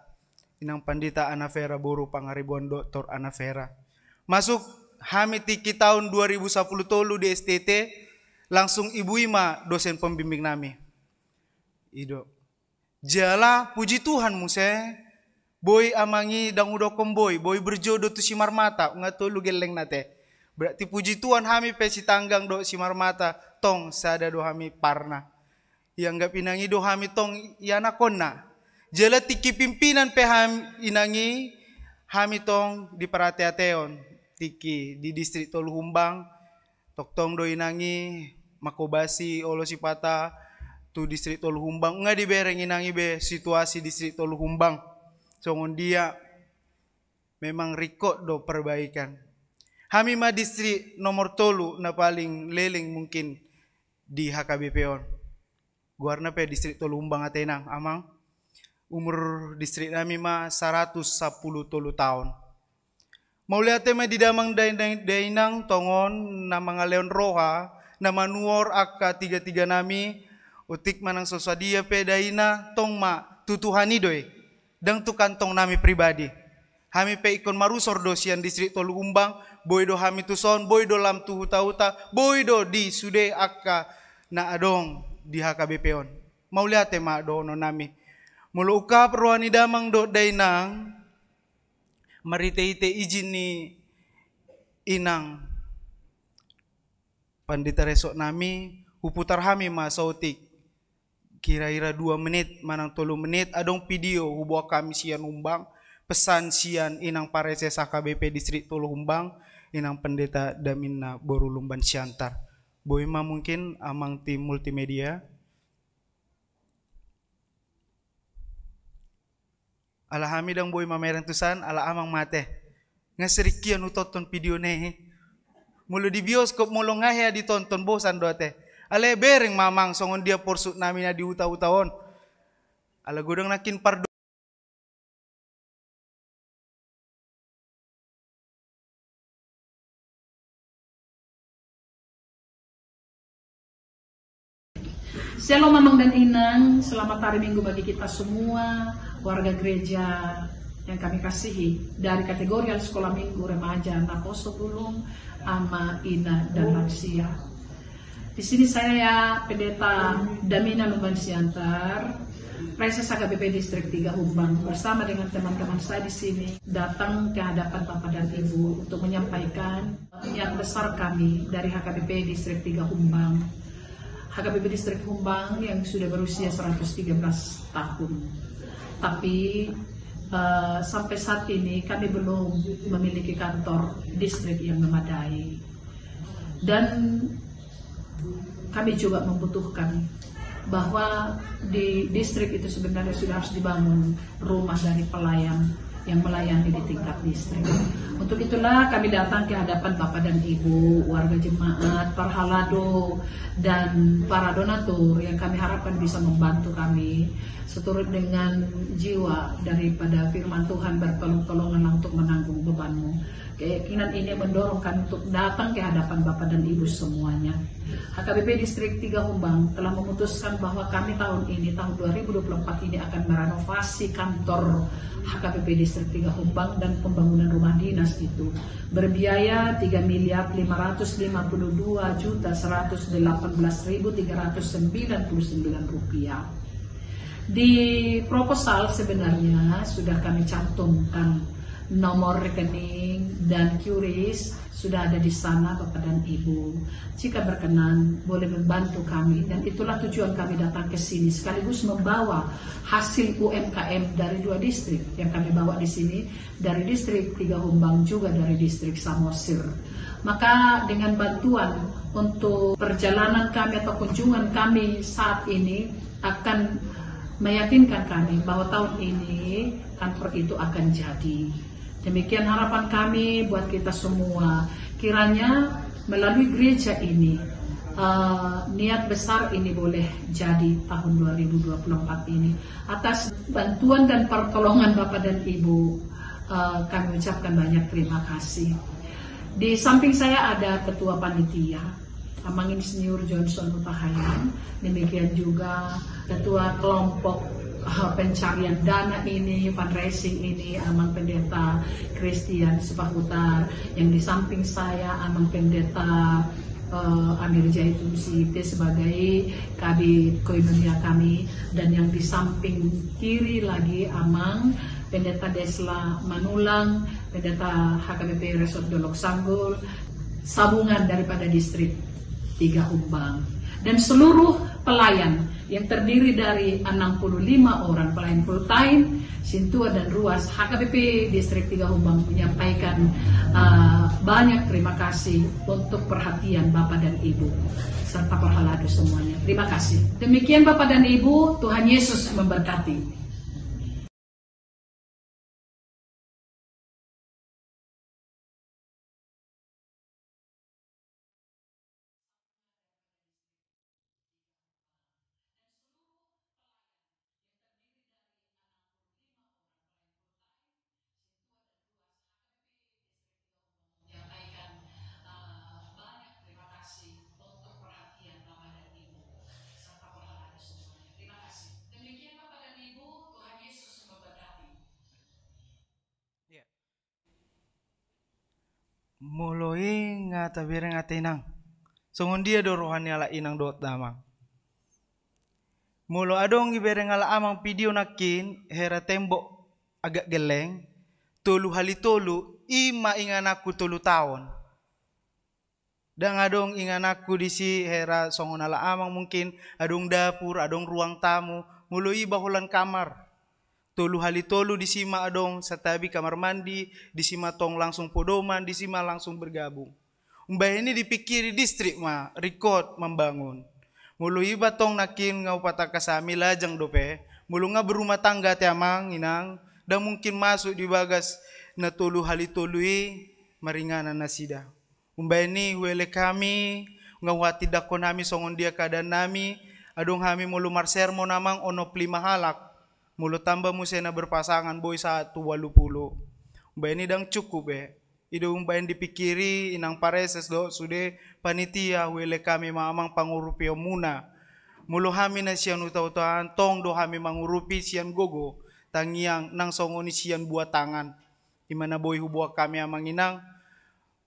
inang pandita Anna Vera boru Pangaribuan Doktor Anna Vera. Masuk hami tingki taon dua ribu sapuluh tolu di S T T, Langsung ibu i ma dosen pembimbing nami. I do. Jala puji Tuhan muse, boi amang i ndang hudokkon boi, boi berjodoh tu si Marmata, nunga tolu gellengna te. Berarti puji Tuhan hami pe si Tanggang dohot si Marmata, tong sada do hami parna. Ianggap inang i do hami tong ianakhonna. Jala tingki pimpinan pe ham-, inang i, hami tong diparateateon tingki di Distrik Tolu Humbang. Tongtong do inang i mangkobasi olo sipata tu Distrik Tolu Humbang. Nunga dibereng inang i be situasi Distrik Tolu Humbang songon dia, memang ringkot do perbaikan. Hami ma distrik nomor tolu na paling leleng mungkin di H K B P on. Goarna pe Distrik Tolu Humbang ate inang, amang. Umur distrik nami ma saratus sampulu tolu taon. Mauliate ma di damang dai-, dai-, dainang tongon na mangalehon roha, na manuhor angka tiga-tiga nami, otik manang so sadia pe daina tong ma tu Tuhan i do i, ndang tu kantong nami pribadi. Hami pe ingkon marusor do sian Distrik Tolu Humbang, boi do hami tuson, boi do lam tu huta-huta, boi do di sude angka na adong di H K B P on. Mauliate ma dohonon nami. Molo ungkap roha ni damang dohot dainang, marhite-hite izin ni inang pandita resort nami, huputar hami ma saotik. Kira-kira dua menit manang tolu menit, adong video huboan hami sian Humbang, pesan sian inang pareses H K B P Distrik Tolu Humbang, inang pendeta Daminna boru Lumban Siantar. Boi ma mungkin amang tim multimedia. Ala hami ndang boi mamereng tusan, ala amang ma ate. Nga sering kian hutonton video na i. Molo di bioskop, molo nga hea ditonton, bosan do ate. Alai bereng ma amang songon dia porsuk nami na di huta-huta on. Ala godang nangkin pardo- Shalom amang dan inang, selamat hari Minggu bagi kita semua, warga gereja yang kami kasihi, dari kategorial sekolah minggu, remaja, naposo, bulung, ama, ina, dan lansia. Di sini saya, Pendeta Damina Lumban Siantar, Praeses H K B P Distrik tiga Humbang, bersama dengan teman-teman saya di sini datang ke hadapan Bapak dan Ibu untuk menyampaikan niat besar kami dari H K B P Distrik tiga Humbang. H K B P Distrik Humbang yang sudah berusia seratus tiga belas tahun. Tapi, eh, sampai saat ini kami belum memiliki kantor distrik yang memadai. Dan kami juga membutuhkan bahwa di distrik itu sebenarnya sudah harus dibangun rumah dari pelayan yang melayani di tingkat distrik. Untuk itulah kami datang ke hadapan Bapak dan Ibu, warga jemaat, para halado, dan para donatur yang kami harapkan bisa membantu kami seturut dengan jiwa daripada firman Tuhan, bertolong-tolonganlah untuk menanggung bebanmu. Keyakinan ini mendorong kami untuk datang ke hadapan Bapak dan Ibu semuanya. H K B P Distrik tiga Humbang telah memutuskan bahwa kami tahun ini, tahun dua ribu dua puluh empat ini akan merenovasi kantor H K B P Distrik tiga Humbang dan pembangunan rumah dinas itu berbiaya tiga miliar lima ratus lima puluh dua juta seratus delapan belas ribu tiga ratus sembilan puluh sembilan rupiah. Di proposal sebenarnya sudah kami cantumkan nomor rekening dan QRIS sudah ada di sana, Bapak dan Ibu. Jika berkenan, boleh membantu kami. Dan itulah tujuan kami datang ke sini, sekaligus membawa hasil U M K M dari dua distrik yang kami bawa di sini, dari Distrik tiga Humbang, juga dari Distrik Samosir. Maka dengan bantuan untuk perjalanan kami atau kunjungan kami saat ini, akan meyakinkan kami bahwa tahun ini kantor itu akan jadi. Demikian harapan kami buat kita semua. Kiranya melalui gereja ini, eh, niat besar ini boleh jadi tahun dua ribu dua puluh empat ini. Atas bantuan dan pertolongan Bapak dan Ibu, eh, kami ucapkan banyak terima kasih. Di samping saya ada ketua panitia, Amang Insinyur Johnson Hutahaean, demikian juga Ketua Kelompok, eh, Pencarian Dana ini, fundraising ini, Amang Pendeta Christian Sipahutar, yang di samping saya, Amang Pendeta Eh, Amir Zaitun Siite sebagai Kabid Koinonia kami, dan yang di samping kiri lagi Amang Pendeta Desla Manulang, Pendeta H K B P Resort Dolok Sanggul, sambungan daripada distrik Tiga Humbang, dan seluruh pelayan yang terdiri dari enam puluh lima orang pelayan full time, sintua dan ruas H K B P Distrik Tiga Humbang menyampaikan, eh, banyak terima kasih untuk perhatian Bapak dan Ibu serta parhalado semuanya. Terima kasih. Demikian Bapak dan Ibu, Tuhan Yesus memberkati. Molo i nga tabereng ate inang. Songon dia do roha ni halak inang dohot damang? Molo adong ibereng halak amang video nangkin, hera tembok agak gelleng, tolu hali tolu, i ma ingananku tolu taon. Ndang adong ingananku disi, hera songon halak amang mungkin, adong dapur, adong ruang tamu, molo iba holan kamar. Tolu hali tolu disi ma adong, santabi kamar mandi, disi ma tong langsung podoman, disi ma langsung bergabung. Umbahen i dipingkiri distrik ma, ringkot mambangun. Molo iba tong nangkin nga hupatangkas hami lajang dope, molo nga berumah tangga ate amang inang, ndang mungkin masuk di bagas na tolu hali tolu i maringanan nasida. Umbahen i huelek hami, nga huhatindangkon hami songon dia keadaan nami, adong hami molo marsermon amang onom pulu lima halak, molo tamba muse na berpasangan boi sahat tu ualu pulu. Umbahen i ndang cukup be. I do umbahen dipingkiri inang pareses dohot sude panitia, huelek hami ma amang pangurupionmuna. Molo hami na sian huta-hutaan tong do hami mangurupi sian gogo, tangiang nang songon i sian buat tangan. I ma na boi huboan hami amang inang,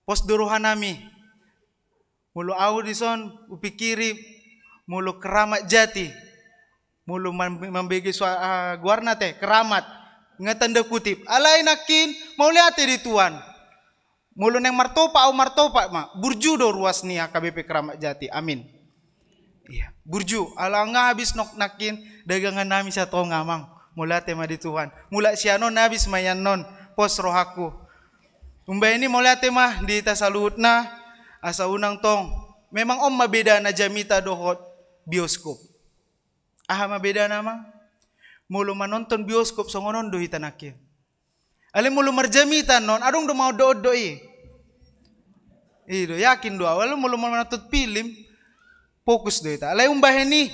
pos do roha nami. Molo au dison hupingkiri, molo keramat jati, molo mam-, mambege sua-, ah, goarna te, keramat. Nga tanda kutip. Alai nangkin, mauliate di Tuhan. Molo naeng martopak, au martopak ma. Burju do ruas ni H K B P Keramat Jati. Amin. Iya, burju. Ala nga habis nok nangkin dagangan nami satonga amang. Mauliate ma di Tuhan. Mulak sian on habis ma ian on. Pos rohangku. Umbahen i mauliate ma di hita saluhutna, asa unang tong. Memang on ma bedana jamita dohot bioskop. Aha ma bedana amang? Molo manonton bioskop songon on do hita nangkin. Alai molo marjamita annon, adong do maondok-ondok i. I do, yakin do au, alai molo manonton film, fokus do hita. Alai umbahen i,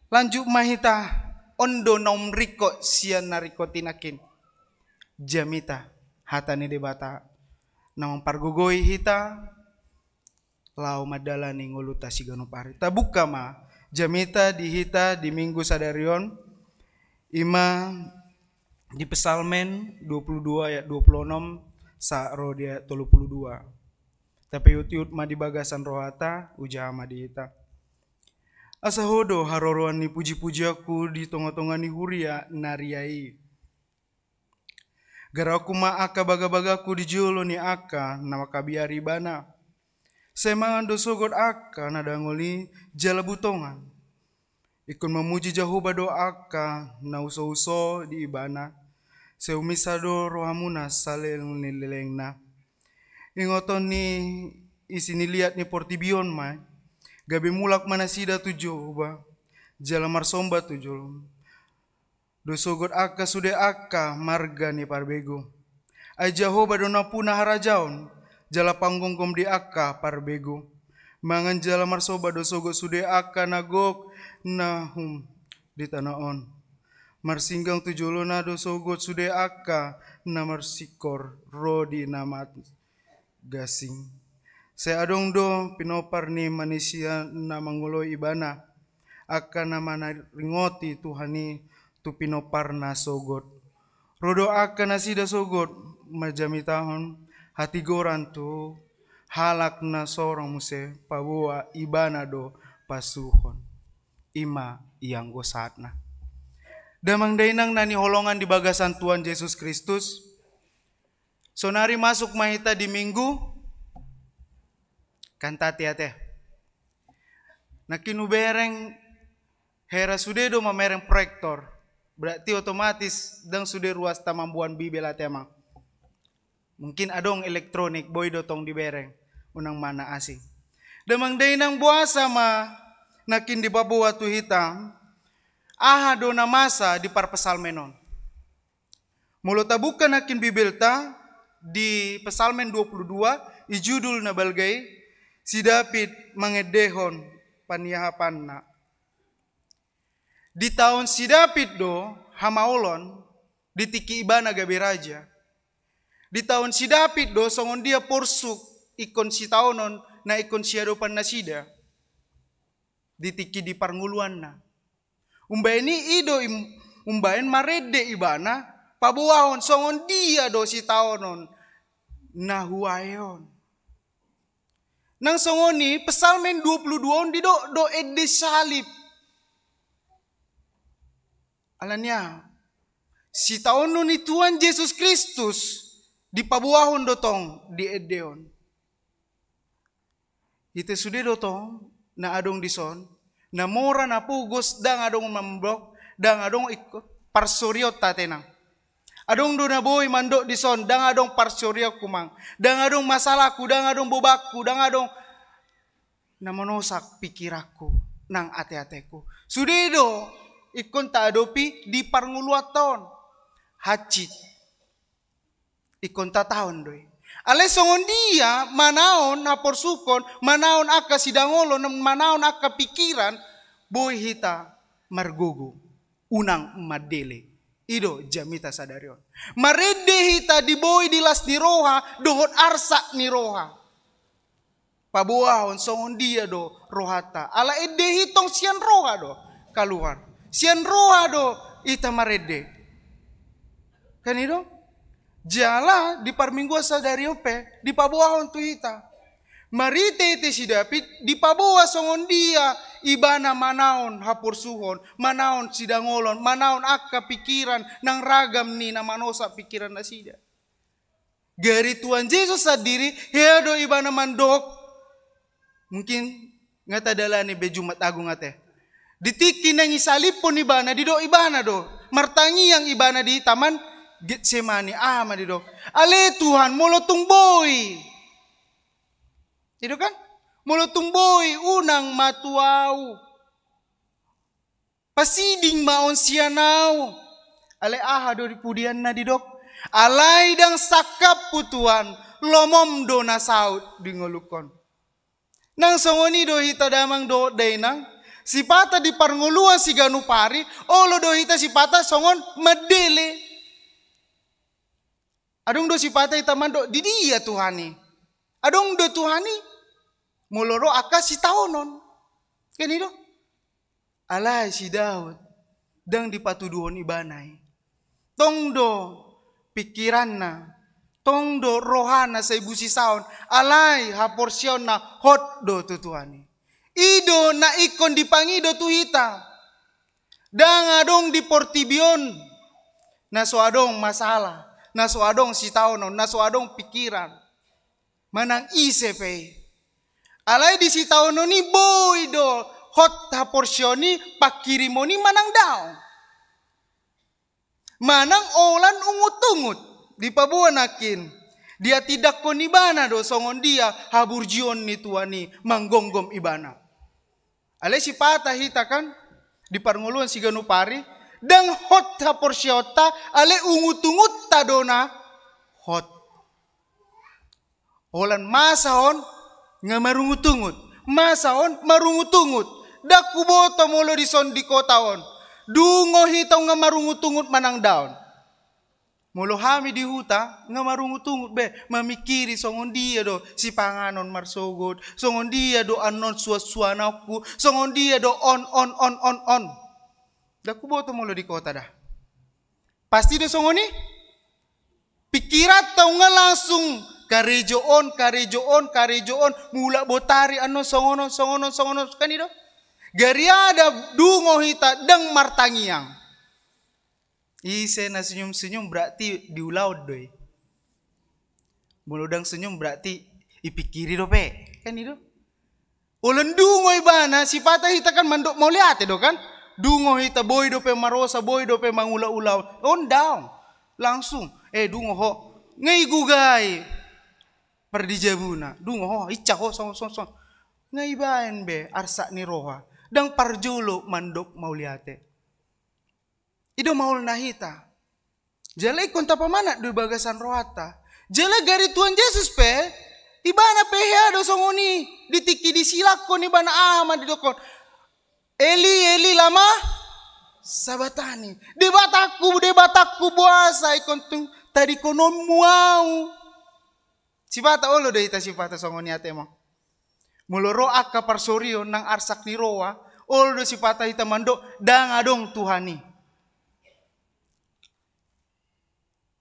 lanjut ma hita, on do naung ringkot sian na ringkot i nangkin. Jamita, hata ni Debata. Na mampargogoi hita, laho mandalani ngolunta siganup ari. Tabuka ma, jamita di hita di minggu sadari on, i ma di Psalmen dua puluh dua ayat dua puluh enam, sahat ro di ayat tolu puluh dua. Tapaihut-ihut ma di bagasan rohata, hujaha ma di hita. Asa Ho do haroroan ni puji-pujianku di tonga-tonga ni huria na ria i. Garaonku ma angka baga-bagangku di jolo ni angka na mangkabiari Ibana. Sai mangan do sogot angka na dangol i jala butongan. Ingkon mamuji Jahowa do angka na huso-huso di Ibana. Sai uminsal do rohamuna saleleng ni lelengna. Ingoton ni isi ni liat ni portibi on ma i, gabe mulak ma nasida tu Jahowa, jala marsomba tu jolo. Do sogot angka sude angka marga ni parbegu. Ai Jahowa do nampuna harajaon, jala panggomgom di angka parbegu. Mangan jala marsomba do sogot sude angka na gok na hum di tano on. Marsinggang tu jolona do sogot sude angka na marsingkor ro di na mat gasing. Sai adong do pinompar ni manisia na mangoloi Ibana, angka na manaringoti Tuhan i tu pinomparna sogot. Ro do angka nasida sogot manjamitahon hatigoran tu Halak na sorang muse paboa ibana do pasuhon. I ma ianggo sahatna. Damang dainang na hinaholongan di bagasan Tuhan Jesus Kristus, sonari masuk ma hita di Minggu Kantate ate. Nangkin hubereng, hera sude do mamereng proyektor. Berarti otomatis ndang sude ruasta mamboan Bibel ate, amang. Mungkin adong elektronik, boi do tong dibereng, unang ma na asing. Damang dainang, boasa ma nangkin dipaboa tu hita, aha do na masa di parpsalmen on. Molo tabuka nangkin Bibelta di Psalmen dua puluh dua, i judul na balga i, si David mangendehon paniahapanna. Di taon si David do hamaolon, di tingki ibana gabe raja. Di taon si David do songon dia porsuk ingkon sitaonon na ingkon siadopan nasida. Di tingki di parngoluanna. Umbaen i, i do im-, umbaen marende ibana, paboahon songon dia do sitaonon na huae on. Nang songon i, Psalmen dua puluh dua on didok do ende salib. Alani aha? Sitaonon ni Tuhan Jesus Kristus dipaboahon do tong di ende on. Hita sude do tong na adong dison, na mora na pogos, ndang adong mandok, ndang adong ikko parsorion ta tenang. Adong do na boi mandok dison, ndang adong parsorionku, amang. Ndang adong masalahku, ndang adong bobaku, ndang adong na manosak pikiranku, nang ate-ateku. Sude do ingkon taadopi di parngoluanta on. Hansit. Ingkon tataon do i. Alai songon dia manaon haporsukon, manaon angka sidangolon, manaon angka pikiran, boi hita margogo, unang mandele. I do jamita sadari on. Marende hita di boi di las ni roha dohot arsak ni roha. Paboahon songon dia do rohanta. Ala ende i tong sian roha do kaluar. Sian roha do hita marende. Kan i do? Jala di parmingguan sadari on pe dipaboahon tu hita. Marhite-hite si David dipaboa songon dia ibana manaon haporsuhon, manaon sidangolon, manaon angka pikiran nang ragam ni na manosak pikiran nasida. Gari Tuhan Jesus sandiri, hea do ibana mandok. Mungkin nga tadalani be Jumat Agung ate. Di tingki naeng disaliphon ibana, didok ibana do. Martangiang ibana di taman Getsemani, aha ma didok. Ale Tuhan, molo tung boi. I do kan? Molo tung boi, unang ma tu ahu. Pasiding ma on sian ahu. Alai aha do di pudianna didok. Alai ndang sangkaphu Tuhan, lomom do na saut di ngolungkon. Nang songon i do hita damang dohot dainang, sipata di parngoluan siganup ari, olo do hita sipata songon mandele. Adong do sipata hita mandok, di dia Tuhan i? Adong do Tuhan i? Molo ro angka sitaonon. Kan i do? Alai si Daud, ndang dipatuduhon ibana i. Tong do pikiranna, tong do rohana sai busisaon, alai haporseaonna hot do tu Tuhan i. I do na ingkon dipangido tu hita. Ndang adong di portibi on na so adong masalah, na so adong sitaonon, na so adong pikiran. Manang ise pe i. Alai di sitaonon i boi do hot haporseaon i, panghirimon i manang daong. Manang holan ungut-ungut, dipaboa nangkin. Dihatindangkon ibana do songon dia haburjuon ni Tuhan i manggomgom ibana. Alai sipata hita kan, di parngoluan siganup ari, ndang hot haporseaonta, alai ungut-ungutta do na hot. Holan masa on nga marungut-ungut. Masa on marungut-ungut. Ndang huboto molo dison di kota on. Dungo hita nga marungut-ungut manang daong. Molo hami di huta, nga marungut-ungut be, mamingkiri songon dia do sipanganon marsogot, songon dia do annon suan-suanonku, songon dia do on, on, on, on, on. Ndang huboto molo di kota da. Pasti do songon i? Pikiranta nga langsung Karejo on, karejo on, karejo on, mulak botari annon songon on, songon on, songon on, kan i do? Gariada dungo hita ndang martangiang. Ise na senyum-senyum berarti di ulaon do i. Molo ndang senyum berarti ipikiri dope. Kan i do? Holan dungo ibana, sipata hita kan mandok mauliate do kan? Dungo hita boi dope marosa, boi dope mangula ulaon. On daong. Langsung, eh, dungo ho. Nga i gugai pardijabuna. Dungo ho, ica ho, song, song, song. Nga ibaen be arsak ni roha. Ndang parjolo mandok mauliate. I do maolna hita. Jala ingkon tapamanat do i bagasan rohanta. Jala gari Tuhan Jesus pe, ibana pe hea do songon i, di tingki disilangkon ibana aha ma didokkon. Eli, Eli, lama sabachthani. Debatangku, Debatangku, boasa ingkon tung tadingkononmu ahu. Sipata olo do hita sipata songon i ate ma. Molo ro angka parsorion nang arsak ni roha, olo do sipata hita mandok ndang adong Tuhan i.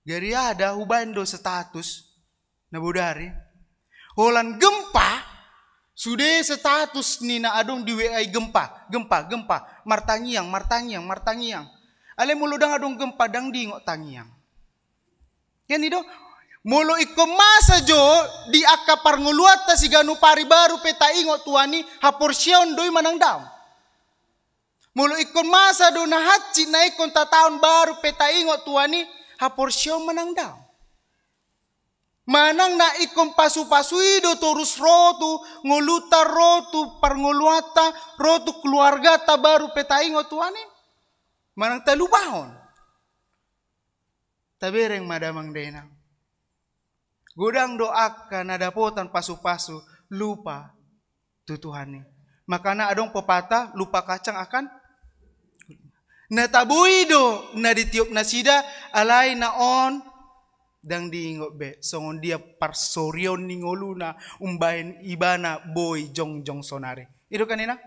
Gariada hubaen do status na bodari. Holan gempa, sude status ni na adong di W A i gempa, gempa, gempa, martangiang, martangiang, martangiang. Alai molo ndang adong gempa, ndang diingot tangiang. Kan i do? Molo ingkon masa jo di angka parngoluanta siganup ari baru pe taingot Tuhan i, haporseaon do i manang daong. Molo ingkon masa do na hansit na ingkon tataon baru pe taingot Tuhan i, haporseaon manang daong. Manang na ingkon pasu-pasu i do torus ro tu ngolunta, ro tu parngoluanta, ro tu keluarganta baru pe taingot Tuhan i. Manang talupahon. Tabereng ma damang dainang. Godang do angka na dapotan pasu-pasu lupa tu Tuhan i. Makana adong pepatah, lupa kacang akan. Na tabo i do na ditiop nasida, alai na on ndang diingot be songon dia parsorion ni ngoluna umbaen ibana boi jongjong sonari. I do kan inang?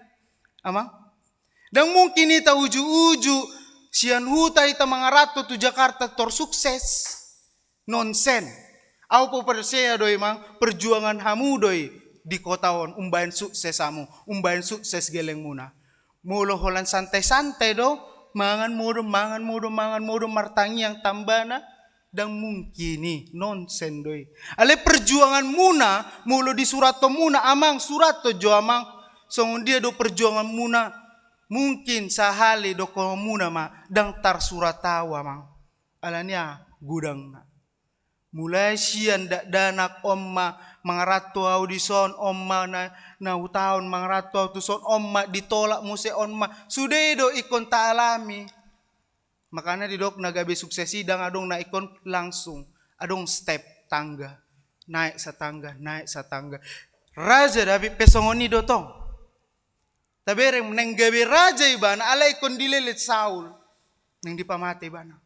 Amang? Ndang mungkin hita uju-uju sian huta hita mangaranto tu Jakarta tor sukses. Nonsen. Au pe porsea do i, mang, perjuangan hamu do i di kota on umbaen sukses hamu, umbaen sukses gelengmuna. Molo holan santai-santai do, mangan modom, mangan modom, mangan modom, martangiang tambana, ndang mungkin i, nonsen do i. Alai perjuanganmuna, molo disurathonmuna, amang, surathon jo amang, songon dia do perjuanganmuna, mungkin sahali dohononmuna ma, ndang tarsurat au, amang. Alani aha? Godangna. Mulai sian dakdanak on ma mangaranto au dison, on ma na, na hutaon mangaranto au tuson, on ma ditolak muse, on ma sude do ingkon taalami. Makana didok na gabe sukses i ndang adong na ingkon langsung, adong step, tangga, naik satangga, naik satangga. Raja Daud pe songon i do tong. Tabereng, naeng gabe raja ibana alai ingkon dileleng Saul, naeng dipamate ibana.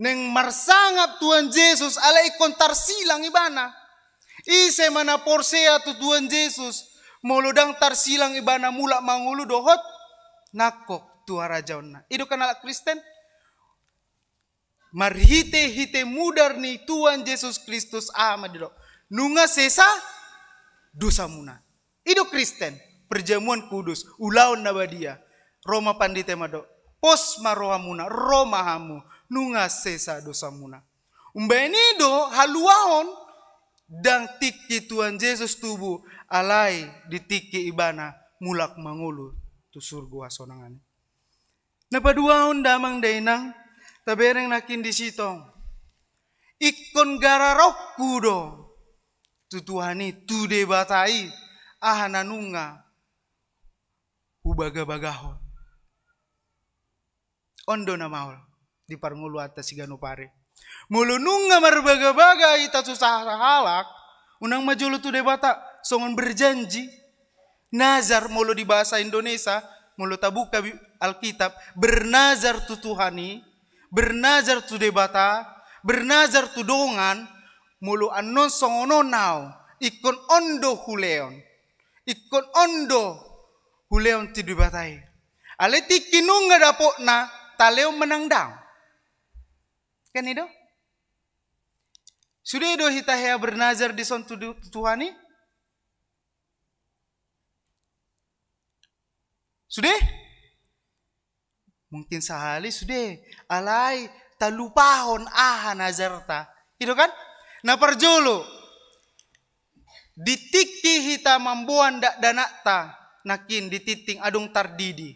Naeng marsangap Tuhan Jesus alai ingkon tarsilang ibana. Ise ma na porsea tu Tuhan Jesus, molo ndang tarsilang ibana mulak mangolu dohot nangkok tu harajaonna? I do kan halak Kristen. Marhite-hite mudar ni Tuhan Jesus Kristus, aha ma didok? Nunga sesa dosamuna. I do Kristen, perjamuan kudus, ulaon na badia. Ro ma pandita i mandok, pos ma rohamuna, ro ma hamu, nunga sesa dosamuna. Umbaen i do haluaon, ndang tingki Tuhan Jesus tubu, alai di tingki ibana mulak mangolu tu surgo hasonangan i. Na paduahon damang dainang, tabereng nangkin disi tong. Ingkon gararonku do tu Tuhan i, tu Debata i, aha na nunga hubagabagahon. On do na maol di parngoluanta siganup ari. Molo nunga marbagabaga hita tu sahalak, unang ma jolo tu Debata, songon berjanji. Nazar, molo di bahasa Indonesia, molo tabuka bi-, Alkitab, bernazar tu Tuhan i, bernazar tu Debata, bernazar tu dongan, molo annon songon on au, ingkon on do hulehon. Ingkon on do hulehon tu Debata i. Alai tingki nunga dapotna, talehon manang daong. Kan i do? Sude do hita hea bernazar dison tu, tu Tuhan i? Sude? Mungkin sahali sude, alai talupahon aha nazarta. I do kan? Na parjolo, di tingki hita mamboan dakdanakta, nangkin di tingting adong tardidi.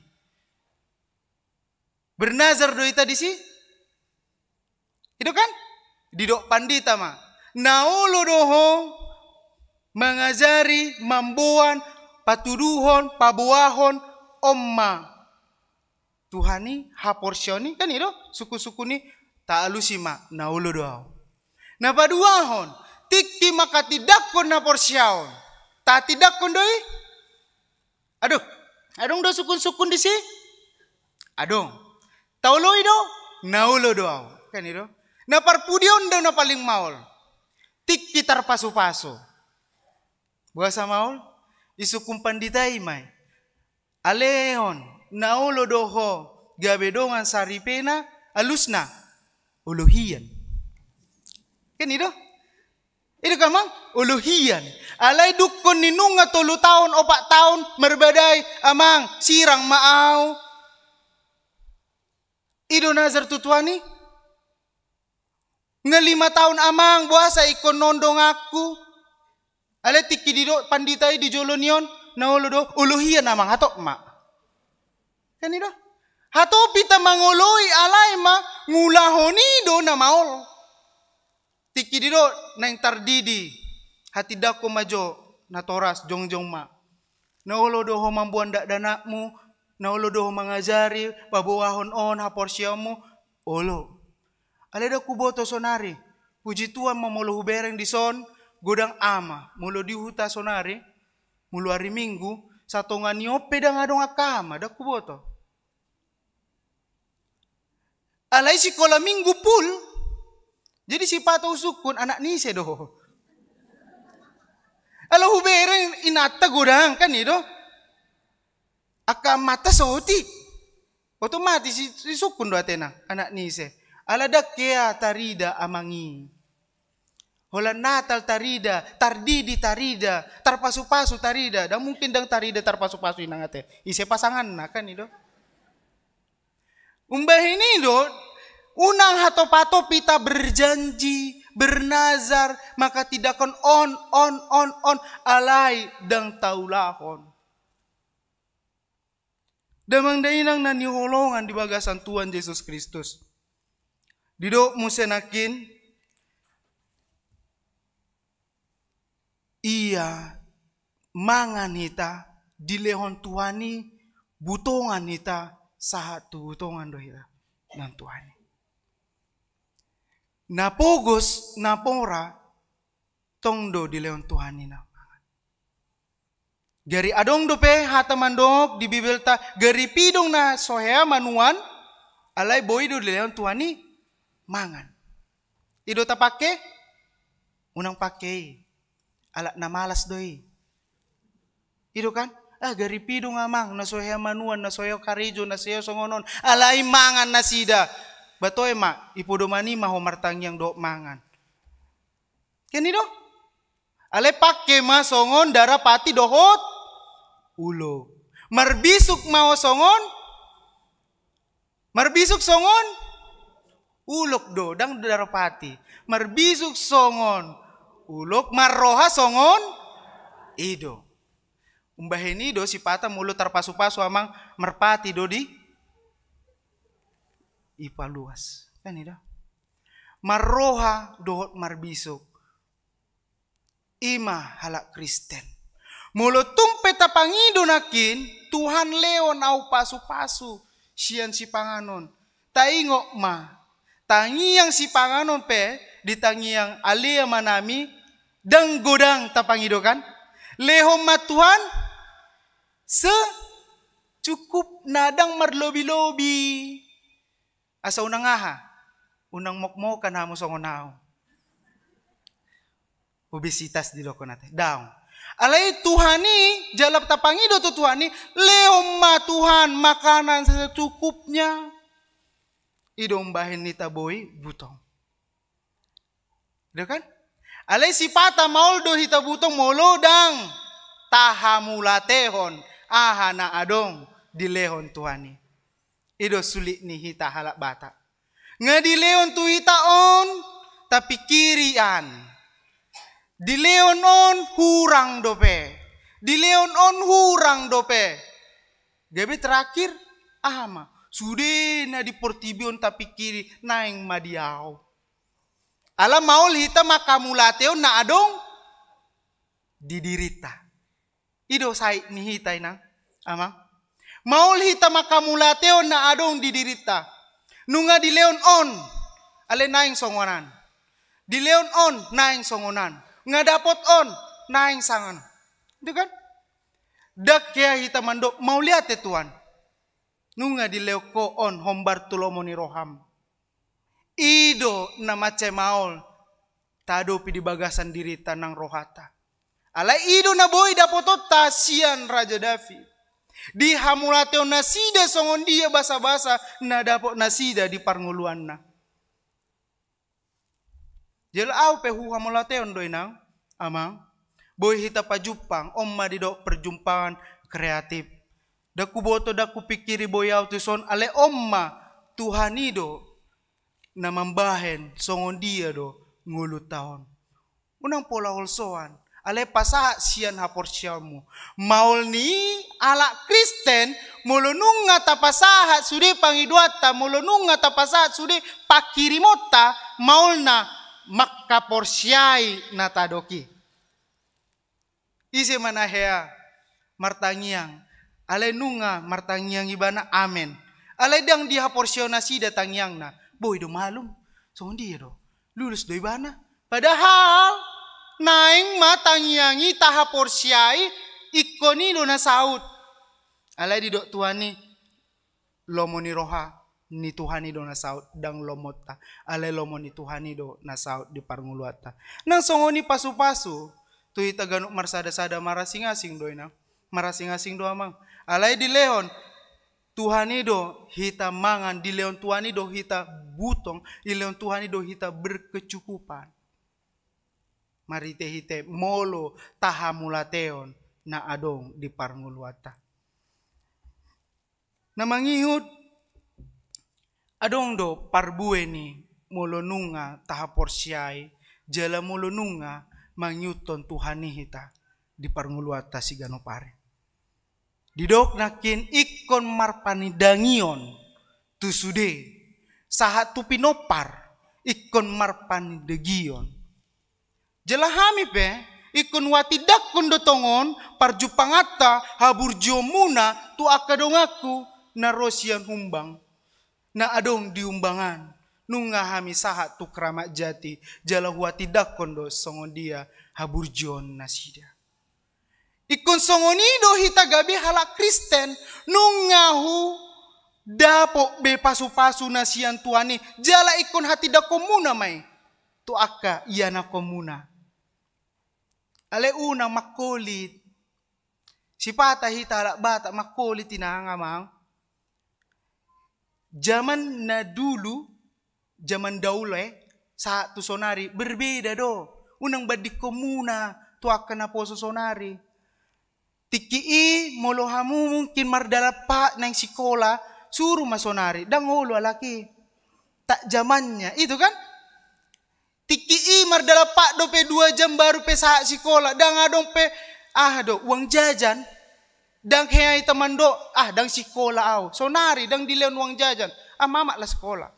Bernazar do hita disi? I do kan? Didok pandita ma, na olo do ho mangajari, mamboan, patuduhon, paboahon, on ma Tuhan i, haporseaon i, kan i do? Sukun-sukun i, taalusi ma, na olo do ahu. Na paduahon, tingki manghatindanghon haporseaon. Tahatindanghon do i? Adong, adong do sukun-sukun disi? Adong. Taoloi do? Na olo do ahu. Kan i do? Na parpudi on do na paling maol. Tingki tarpasu-pasu. Boasa maol? Di sukun pandita i ma i. Ale on, na olo do ho gabe dongan saripena, alusna, olohian. Kan i do? I do kan, Amang? Olohian. Alai dungkon ni nunga tolu taon, opat taon, marbadai, Amang, sirang ma ahu. I do nazar tu Tuhan i? Nga lima taon, Amang, boasa ingkon on donganku? Alai tingki didok pandita i di jolo ni on, na olo do, olohian, Amang, hatop ma. Kan i do? Hatop hita mangoloi, alai mangulahon i do na maol. Tingki didok naeng tardidi, hatindanghon ma jo, natoras, jongjong ma. Na olo do ho mamboan dakdanakmu, na olo do ho mangajari, paboahon on haporseaonmu, olo. Alai ndang huboto sonari, puji Tuhan ma molo hubereng dison, godang ama, molo di huta sonari, molo ari Minggu, satonga ni on pe ndang adong angka ama, ndang huboto. Alai sikola Minggu full. Jadi sipata husungkun, anak ni ise do? Ala hubereng inanta godang, kan i do? Angka amanta sotik. Otomatis si, sisungkun do atena, anak ni ise. Ala ndang hea tarida amang i. Holan Natal tarida, tardidi tarida, tarpasupasu tarida. Ndang mungkin ndang tarida tarpasupasu inang ate. Ise pasanganna, kan i do? Umbahen i do, unang hatop-hatop hita berjanji, bernazar, manghatindanghon on, on, on, on, alai ndang taulahon. Damang dainang na hinaholongan di bagasan Tuhan Jesus Kristus. Didok muse nangkin, ia mangan hita, dilehon Tuhan i butongan hita, sahat tu butongan do hita nang Tuhan i. Na pogos, na mora, tong do dilehon Tuhan i na mangan. Gari adong dope hata mandok di Bibelta, gari pidong na so hea manuan, alai boi do dilehon Tuhan i mangan. I do tapangke? Unang pangke i. Ala na malas do i. I do kan? Ah, gari pidong amang, na so hea manuan, na so hea karejo, na so hea songon on. Alai mangan nasida. Ba toe ma, di podoman i ma ho martangiang dohot mangan. Kan i do? Alai pangke ma songon darapati dohot ulok. Marbisuk ma ho songon, marbisuk songon ulok do, ndang darapati. Marbisuk songon ulok, marroha songon i do. Umbahen i do sipata molo tarpasupasu amang, marpati do di ipaluas. Kan i do? Marroha dohot marbisuk. I ma halak Kristen. Molo tung pe tapangido nangkin, Tuhan, lehon ahu pasupasu sian sipanganon. Taingot ma, tangiang sipanganon pe, di tangiang alea manami, ndang godang tapangido kan? Lehon ma Tuhan, secukupna, ndang marlobi-lobi. Asa unang aha? Unang mokmokan hamu songon ahu. Obesitas didokkon ate. Daong. Alai Tuhan i, jala tapangido tu Tuhan i, lehon ma Tuhan makanan secukupnya. I do umbahen hita boi butong. I do kan? Alai sipata maol do hita butong molo ndang tahamulatehon aha na adong dilehon Tuhan i. I do sulit ni hita halak Batak. Nga dilehon tu hita on, tapikiri an. Dilehon on hurang dope. Dilehon on hurang dope. Gabe terakhir, aha ma? Sude na di portibi on tapikiri, naeng ma di ahu. Ala maol hita manghamulatehon na adong di dirinta. I do sait ni hita, inang, amang. Maol hita manghamulatehon na adong di dirinta. Nunga dilehon on, alai naeng songon an. Dilehon on, naeng songon an. Nga dapot on, naeng songon an. Itu kan? Ndang hea hita mandok, mauliate Tuhan. Nunga dilehon ho on hombar tu lomo ni roham. I do na mansai maol taadopi di bagasan dirinta nang rohanta. Alai i do na boi dapotonta sian Raja David. Dihamulatehon nasida songon dia basabasa na dapot nasida di parngoluanna. Jala ahu pe huhamulatehon do, inang, amang. Boi hita pajumpang, on ma didok perjumpaan kreatif. Ndang huboto, ndang hupikiri boi ahu tuson, alai on ma, Tuhan i do na mambahen songon dia do ngolunta on. Unang pola holsoan, alai pasahat sian haporseaonmu. Maol ni i, halak Kristen, molo nunga tapasahat sude pangidoanta, molo nunga tapasahat sude panghirimonta, maolna manghaporseai na tadok i. Ise ma na hea martangiang, alai nunga martangiang ibana, amen. Alai ndang dihaporseai nasida tangiangna, boi do malum, songon dia do, lulus do ibana. Padahal naeng ma tangiang i tahaporseai, ingkon i do na saut. Alai didok Tuhan i, lomo ni roha ni Tuhan i do na saut, ndang lomonta, alai lomo ni Tuhan i do na saut di parngoluanta. Nang songon i pasupasu tu hita ganup marsada-sada, marasing-asing do, inang. Marasing-asing do, amang. Alai dilehon Tuhan i do hita mangan, dilehon Tuhan i do hita butong, dilehon Tuhan i do hita berkecukupan. Marhite-hite molo tahamulatehon na adong di parngoluanta. Na mangihut, adong do parbue ni molo nunga tahaporseai, jala molo nunga mangihuthon Tuhan i hita di parngoluanta siganup ari. Didok nangkin ingkon marpanindangion tu sude, sahat tu pinompar ingkon marpanindangion. Jala hami pe, ingkon huhatindangkon do tongon parjumpanganta, haburjuonmuna tu angka donganku na ro sian humbang, na adong di humbang an, nunga hami sahat tu Kramat Jati, jala huhatindangkon do songon dia haburjuon nasida. Ingkon songon i do hita gabe halak Kristen, nunga hudapot be pasupasu na sian Tuhan i, jala ingkon hatindangkonmuna ma i tu angka ianakkonmuna. Alai unang mangkolit. Sipata hita halak Batak mangkolit, inang, amang. Zaman na dulu, zaman dahulu, eh, sahat tu sonari, berbeda do. Unang bandingkonmuna tu angka naposo sonari. Tingki i molo hamu mungkin mardalan pat naeng sikola, suru ma sonari, ndang olo halak i. Tak zamannya, itu kan? Tingki i mardalan pat dope dua jam baru pe sahat sikola, ndang adong pe, aha do, uang jajan. Ndang hea hita mandok, ah, ndang sikola ahu. Sonari ndang dilehon uang jajan, ah, mamak la sikola.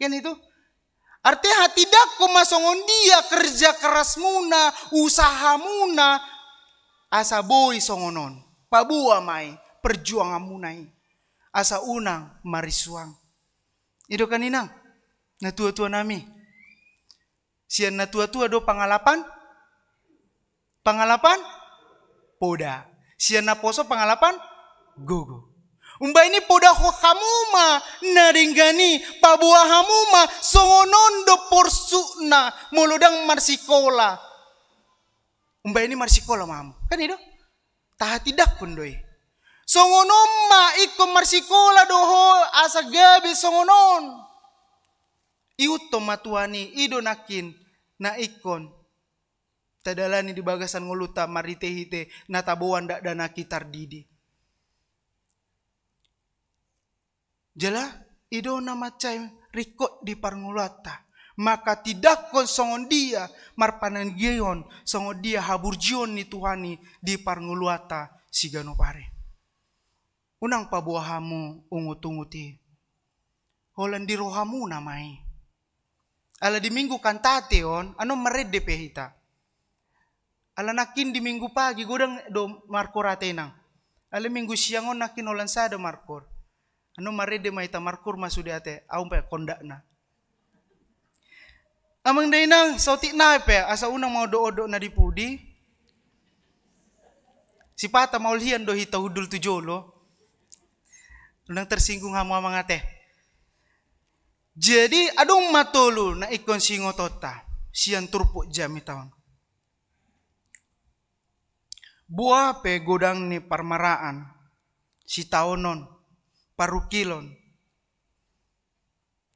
Kan itu? Artinya hatindangkon ma songon dia kerja kerasmuna, usahamuna, asa boi songon on. Paboa ma i perjuanganmuna i, asa unang marisuang. I do kan, inang, natua-tua nami. Sian natua-tua do pangalapan, pangalapan poda. Sian naposo pangalapan gogo. Umbahen i podahon hamu ma na denggan i, paboa hamu ma songon on do porsukna molo ndang marsikola. Umbahen i marsikola ma hamu. Kan i do? Tahatindangkon do i. Songon on ma ingkon marsikola do ho asa gabe songon on. Ihuthon ma Tuhan i, i do nangkin na ingkon tadalani di bagasan ngolunta marhite-hite na taboan dakdanak i tardidi. Jala i do na mansai ringkot di parngoluanta. Maka tindakkon songon dia, marpanangihon songon dia haburjuon ni Tuhan i di parngoluanta siganup ari. Unang paboa hamu ungut-ungut i. Holan di rohamuna ma i. Ala di Minggu Kantate on, annon marende pe hita. Ala nangkin di Minggu pagi godang do markoor hita, Inang. Ala Minggu siang on nangkin holan sada markoor. Annon marende ma hita, markoor ma sude ate, au pe kondakna. Amang da Inang, saotik nai pe, asa unang maodok-odok na di pudi. Sipata maol hian do hita hundul tu jolo. Unang tersinggung hamu amang ate. Jadi adong ma tolu na ingkon siingotonta sian turpuk jamita on. Boha pe godang ni parmaraan, sitaonon, parungkilon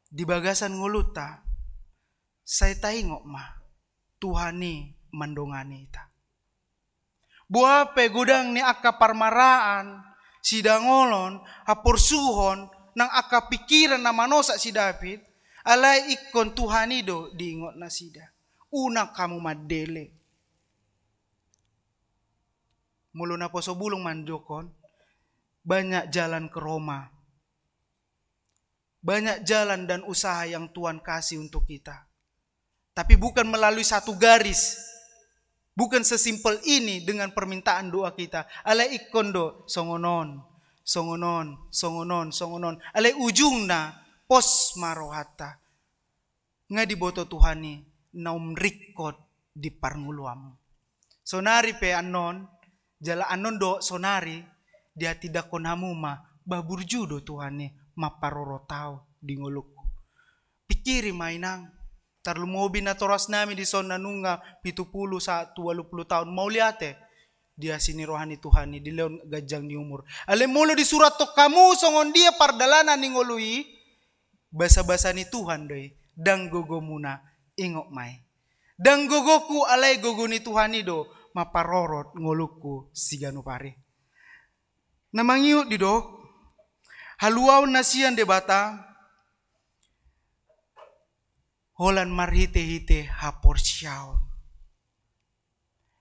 di bagasan ngolunta, sai taingot ma Tuhan i mandongani hita. Boha pe godang ni angka parmaraan, sidangolon, haporsuhon, nang angka pingkiran na manosak si David, alai ingkon Tuhan i do diingot nasida. Unang hamu mandele. Molo naposo bulung manjokon, banyak jalan ke Roma. Banyak jalan dan usaha yang Tuhan kasih untuk kita. Tapi bukan melalui satu garis. Bukan sesimpel ini dengan permintaan doa kita. Alai ingkon do, songon on, songon on, songon on, songon on. Alai ujungna, pos ma rohanta. Nga diboto Tuhan i, naung ringkot di parngoluanmu. Sonari pe annon, jala annon do sonari, dihatindanghon hamu ma, ba burju do Tuhan i, mamparorot au di ngolungku. Pingkiri ma Inang, tarlumobi natorasnami dison na nunga pitu pulu sahat tu ualu pulu taon, mauliate, di asi ni roha ni Tuhan i, dilehon ganjang ni umur. Alai molo disurathon hamu songon dia pardalanan ni ngolu i, basa-basa ni Tuhan do i, ndang gogomuna, ingot ma i. Ndang gogoku alai gogo ni Tuhan i do, mamparorot ngolungku siganup ari. Na mangihut didok, haluaon na sian Debata, holan marhite-hite haporseaon.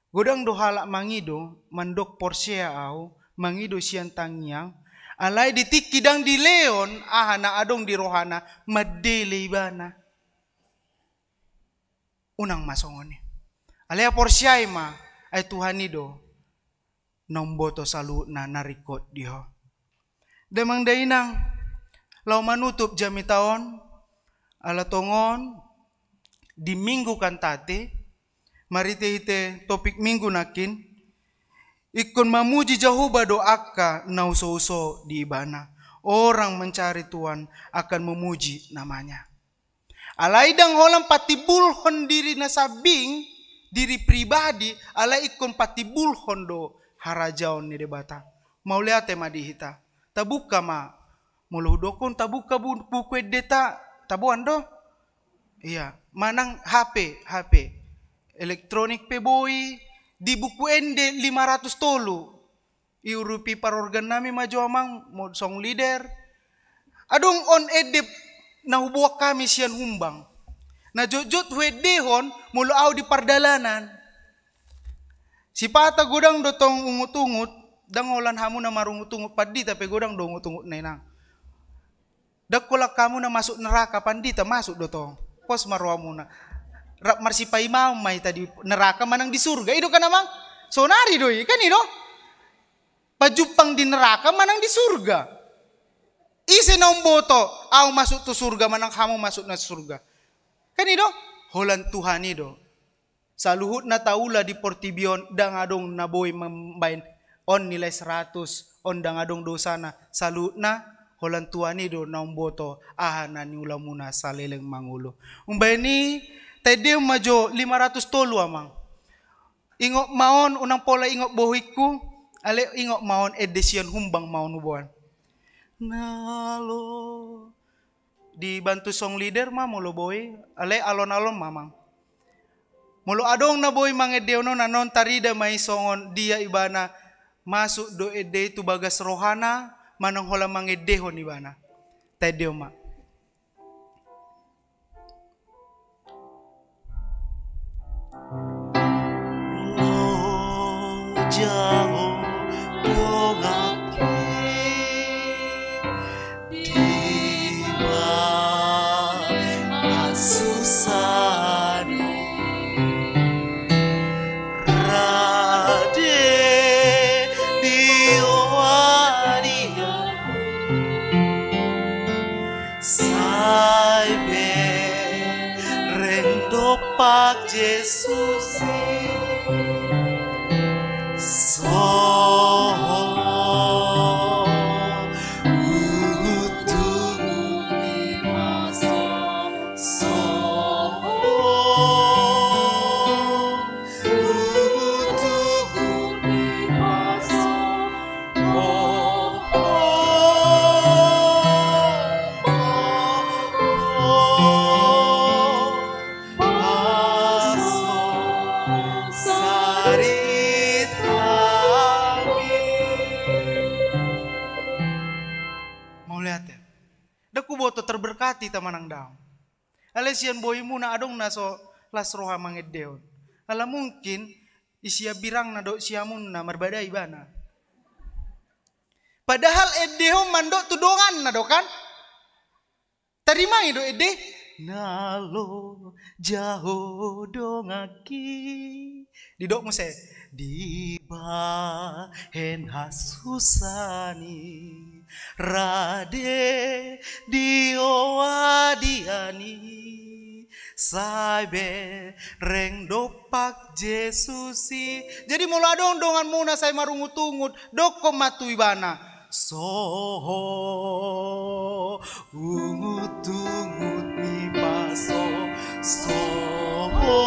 Godang do halak mangido, mandok porsea au, mangido sian tangiang, alai di tingki ndang dilehon, aha na adong di rohana, mandele ibana. Unang ma songon i. Alai haporseai ma, ai Tuhan i do, na umboto saluhutna na ringkot di ho. Damang dainang, laho manutup jamita on, ala tongon, di Minggu Kantate, marhite-hite topik Minggu nangkin, ingkon mamuji Jahowa do angka na uso-uso di ibana. Orang mencari Tuhan akan memuji namanya. Alai ndang holan patimbulhon diri na sambing, diri pribadi, alai ingkon patimbulhon do harajaon ni Debata. Mauliate ma di hita. Tabuka ma. Molo hudokkon tabuka bu-, buku endeta, taboan do? Iya, manang H P, H P. Elektronik pe boi, di buku ende lima ratus tolu. Iurupi parorgan nami ma jo amang, mo-, song leader. Adong on ende na huboan hami sian Humbang. Na jotjot huendehon molo au di pardalanan. Sipata godang do tong ungut-ungut, ndang holan hamu na marungut-ungut, pandita pe godang do ungut-ungut na inang. Ndang holan hamu na masuk neraka, pandita masuk do tong. Pos ma rohamuna. Rap marsipaimaon ma hita di neraka manang di surga. I do kan amang? Sonari do i, kan i do? Pajumpang di neraka manang di surga. Ise na umboto, au masuk tu surga manang hamu masuk na surga. Kan i do? Holan Tuhan i do. Saluhutna taula di portibi on, ndang adong na boi mambaen on nilai seratus, on ndang adong dosana. Saluhutna, holan Tuhan i do na umboto, aha na niulamuna saleleng mangolu. Umbaen i, taendehon ma jo lima ratus tolu amang. Ingot ma on, unang pola ingot bohingku, alai ingot ma on, ende sian Humbang ma on huboan. Nalo. Dibantu song leader ma molo boi, alai alon-alon ma amang. Molo adong na boi mangendehon on, annon tarida ma i songon dia ibana, masuk do ende i tu bagas rohana, manang holan mangendehon ibana. Taendehon ma. Lo jaho donganki, dibahen hasusaan i, rade di oan i, sai bereng dompak Jesus i. Soho, ungut-ungut ni paso. Soho, ungut-ungut ni paso. Mauliate. Ndang huboto terberkati hita manang daong. Alai sian bohimuna adong na so las roha mangendehon. Ala mungkin isi abirangna dohot siamunna marbadai ibana. Padahal endehon mandok tu donganna do kan? Tarimangi do ende? Na lo jaho donganki. Didok muse, dibahen hasusaan i, rade di oan i, sai bereng dompak Jesus i. Jadi molo adong donganmuna sai marungut-ungut, dokkon ma tu ibana. Soho, ungut-ungut ni paso. Soho,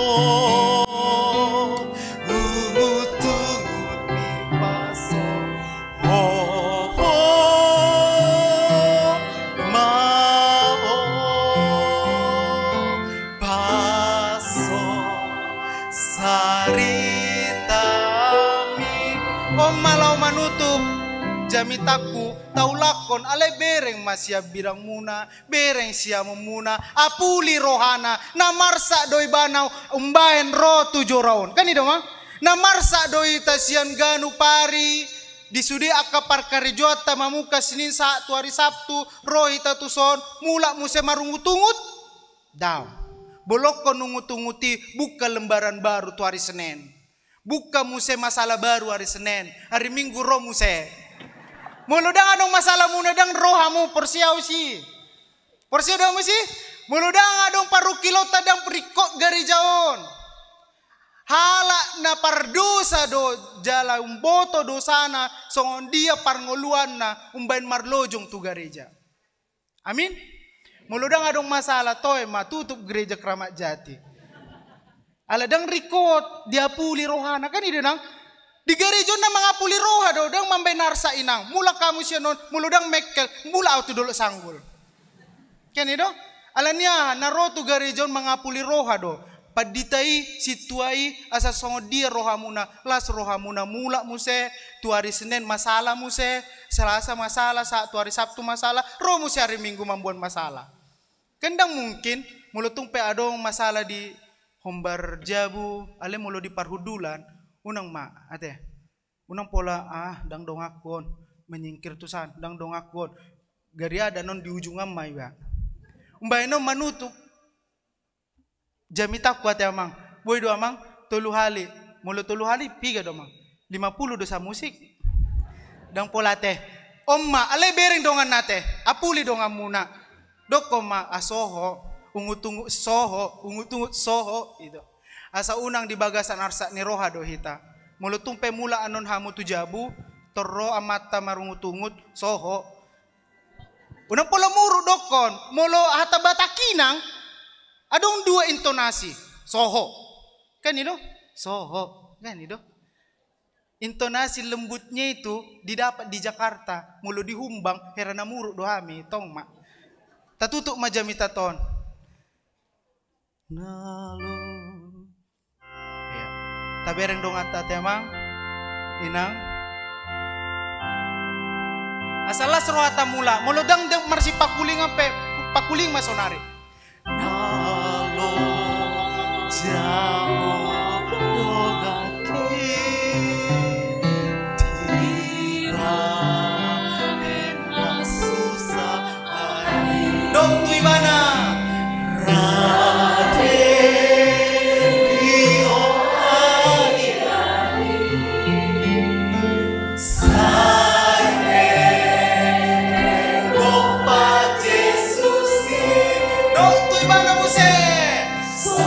ungut-ungut ni paso. Hoho ma ho paso saritami. On ma laho manutup jamitangku, taulakhon, alai bereng ma sian birangmuna, bereng siamunmuna, apuli rohana, na marsak do ibana umbahen ro tu joro on. Kan i do ma? Na marsak do hita sian ganup ari, di sude angka parkarejoanta mamungka Senin sahat tu ari Sabtu, ro hita tuson, mulak muse marungut-ungut. Daong. Bolongkon ungut-ungut i, buka lembaran baru tu ari Senin. Buka muse masalah baru ari Senin, ari Minggu ro muse. Molo ndang adong masalahmuna, ndang ro hamu, porsea au si. Porsea do hamu si? Molo ndang adong parungkilonta, ndang ringkot gareja on. Halak na pardosa do jala umboto dosana, songon dia parngoluanna umbahen marlojong tu gareja. Amin. Molo ndang adong masalah, toe ma tutup Gereja Keramat Jati. Ala ndang ringkot diapuli rohana, kan i do inang? Di gareja on na mangapuli roha do, ndang mambahen arsak inang. Mulak hamu sian on, molo ndang mengkel, mulak au tu Dolok Sanggul. Kan i do? Alani aha? Na ro tu gareja on mangapuli roha do. Pandita i, sintua i, asa songon dia rohamuna, las rohamuna, mulak muse tu ari Senin masalah muse, Selasa masalah, sahat tu ari Sabtu masalah, ro muse ari Minggu mamboan masalah. Kan ndang mungkin, molo tung pe adong masalah di hombar jabu, alai molo di parhundulan, unang ma, ate. Unang pola, ah, ndang donganku on, menyingkir tu san, ndang donganku on. Gariada non di ujungan ma iba. Umbahen on manutup. Jamitangku ate amang. Boi do amang, tolu hali. Molo tolu hali, piga do amang? Lima puluh do samusik. Ndang pola ate. On ma, alai bereng donganna ate. Apuli donganmuna. Dokkon ma, ah, soho. Ungut-ungut soho. Ungut-ungut soho. Itu. Asa unang di bagasan arsak ni roha do hita. Molo tung pe mulak annon hamu tu jabu, torro amanta marungut-ungut, soho. Unang pola muruk dokkon, molo hata Batak inang, adong dua intonasi, soho. Kan i do? Soho. Kan i do? Intonasi lembutnya itu didapat di Jakarta, molo di Humbang, hera na muruk do hami, tong ma. Tatutup ma jamita on. Na lo Tabereng donganta, amang, inang. Asa las rohanta mulak, molo ndang, ndang marsipakulingan pe, pakuling ma sonari. Na lo jago donganki di bahen na susah. Dok tu ibana. Rade di oha di. Sai mereng dok pa Jesus i. Dok tu ibana muse. So.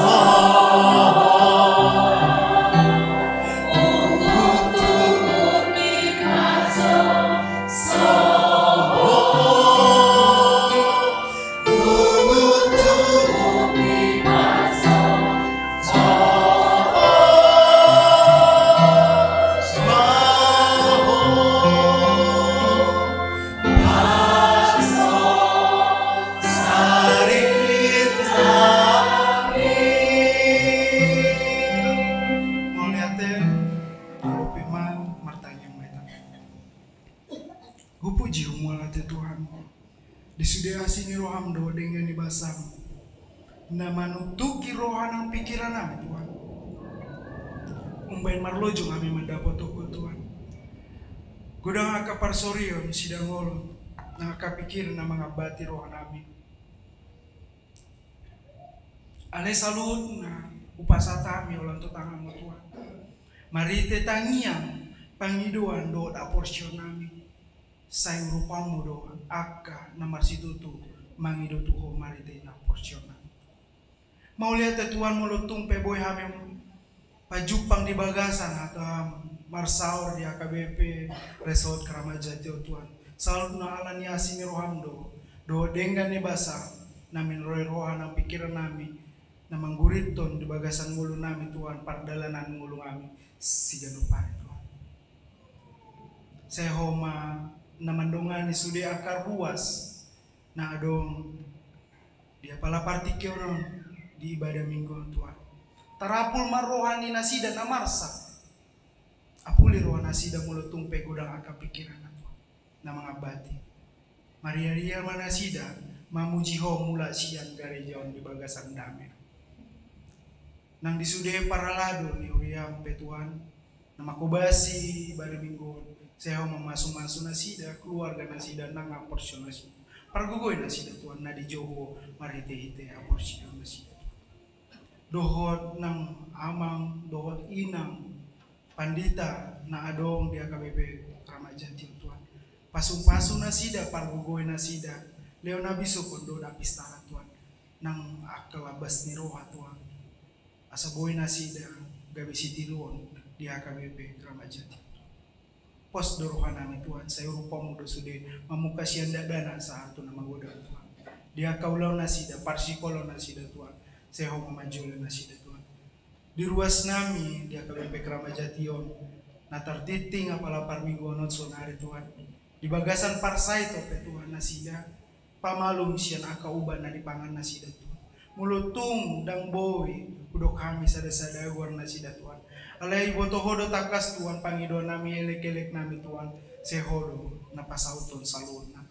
Mauliate. Molo pe, amang, martangiang ma hita. Hupuji Ho, mauliate Tuhan, di sude asi ni roham dohot denggan ni basam na manuktuki roha nang pikiran nami, Tuhan, umbahen marlojong hami mandapothon Ho, Tuhan. Godang angka parsorion, sidangolon, nang angka pikiran na mangambati roha nami. Alai saluhutna hupasahat hami holan tu tanganmu, Tuhan. Marhite tangiang, pangidoan dohot haporseaon nami, sai urupanmu do angka na marsitutu mangido tu Ho marhite haporseaon nami. Mauliate Tuhan, molo tung pe boi hami pajumpang di bagasan hatam marsaor di H K B P Resort Kramat Jati on, Tuhan, saluhutna ala ni asi ni roham do dohot denggan ni basam na minaroi roha nang pikiran nami, na manggurithon di bagasan ngolu nami, Tuhan, pardalanan ngolu nami siganup ari, Tuhan. Sai Ho ma na mandongani sude angka ruas na adong di apala partingkian on di ibadah Minggu on, Tuhan. Tarapul ma roha ni nasida na marsak. Apuli roha nasida molo tung pe godang angka pikiranna, Tuhan, na mangambati. Marria-ria ma nasida mamuji Ho mulak sian gareja on di bagasan dame. Nang di sude parhalado ni huriam pe, Tuhan, na manghobasi ibadah Minggu on, sai Ho mamasu-masu nasida, keluarga nasida, nang haporseaon nasida. Pargogoi nasida, Tuhan, na dijou Ho marhite-hite haporseaon nasida. Dohot nang amang dohot inang pandita na adong di H K B P Kramat Jati on, Tuhan. Pasu-pasu nasida, pargogoi nasida, lehon habisuhon dohot hapistaran, Tuhan, nang angka labas ni roha, Tuhan, asa boi nasida gabe sitiruon di H K B P Kramat Jati. Pos do roha nami, Tuhan, sai urupanmu do sude mamungka sian dakdanak sahat tu na magodang, Tuhan. Di angka ulaon nasida, parsikolaon nasida, Tuhan, sai Ho ma manjalo nasida, Tuhan. Di ruas nami di H K B P Kramat Jati on na tartingting apala parmingguon on saonari, Tuhan, di bagasan parsahiton pe, Tuhan, nasida pamalum sian angka ubat na dipangan nasida, Tuhan. Molo tung ndang boi hudok hami sada-sada goar nasida, Tuhan, alai iboto Ho do tangkas, Tuhan, pangidoan nami, elek-elek nami, Tuhan, sai Ho do na pasauthon saluhutna.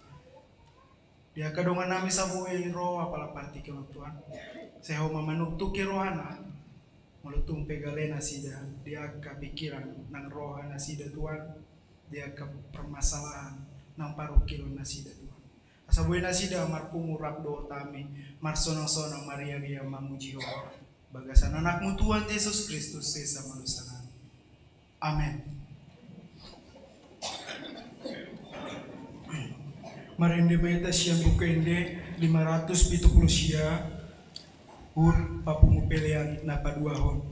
Di angka dongan nami sa boi ro apala partingkian on, Tuhan, sai Ho ma manuktuki rohana. Molo tung pe gale nasida di angka pikiran nang roha nasida, Tuhan, di angka permasalahan nang parungkilon nasida, Tuhan, asa boi nasida marpungu rap dohot hami, marsonang-sonang, marria-ria mamuji Ho. Bagasan Anakmu, Tuhan Jesus Kristus, sesa ma dosa nami. Amen. Marende ma hita sian Buku Ende lima ratus pitu pulu sia, huruf papungu pelean na paduahon.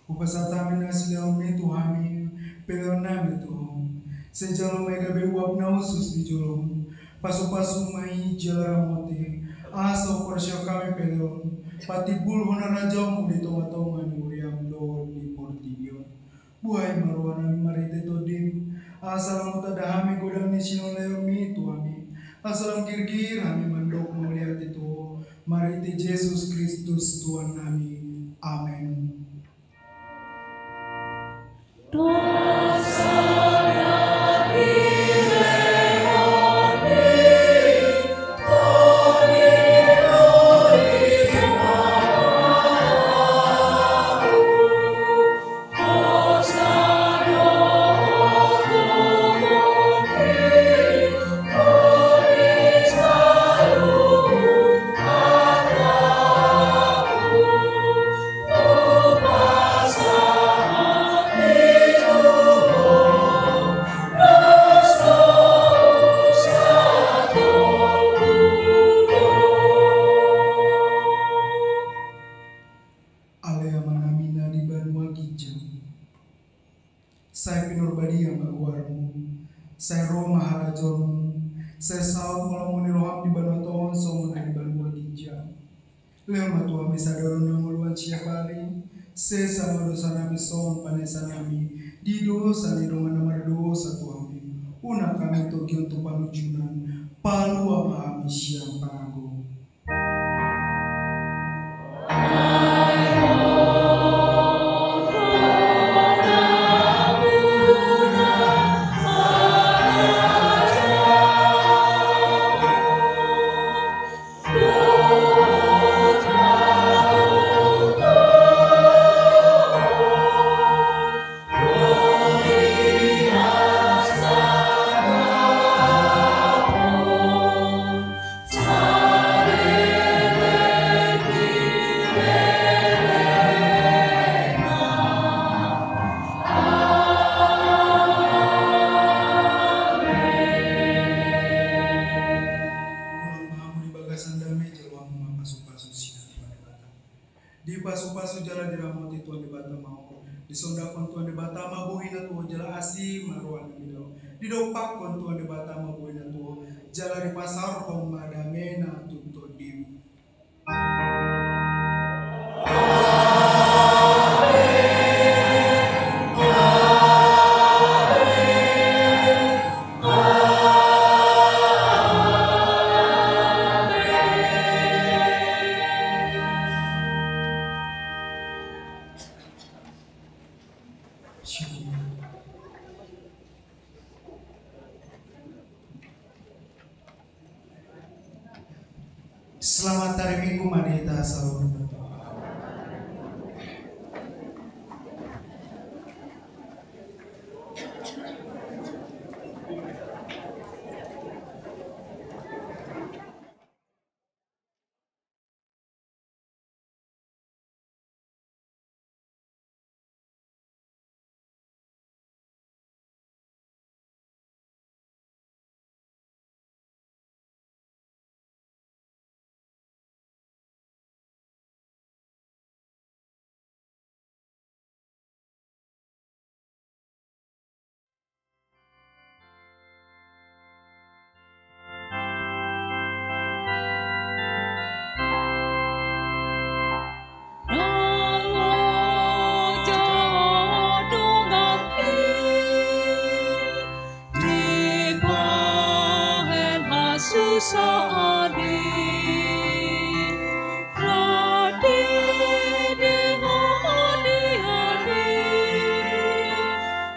Hupasahat hami na silehonmi tu hami, peleonnami tu Ho. Sai jalo ma i gabe uap na hushus di jolom. Pasupasu ma i jala ramoti, asa huparsihohon hami peleon patimbulhon harajaonmu di tongatonga ni huriam dohot di portibi on. Buhai ma rohanami marhite Tondim, asa lam tanda hami godang ni sinolehonmi tu hami, asa lam girgir hami mandok mauliate tu Ho, marhite Jesus Kristus Tuhannami. Amen. Ale Amanami na di banua ginjang, sai pinarbadia ma goarmu, sai ro ma harajaonmu, sai saut ma lomo ni roham di banua tonga on songon na di banua ginjang. Lehon ma tu hami sadari on hangoluan siap ari, sesa ma dosanami songon panesanami di dosa ni dongan na mardosa tu hami. Unang hami togihon tu pangunjunan, palua ma hami sian pangago. Ulang ma hamu di bagasan dame, jalo hamu ma pasupasu sian Tuhan Debata. Dipasupasu jala diramoti Tuhan Debata ma ho. Disondangkon Tuhan Debata ma bohina tu ho jala asi ma rohana mida ho. Didompakkon Tuhan Debata ma bohina tu ho jala dipasaorhon ma damena tu tondim. Selamat hari Minggu ma di hita saluhutna.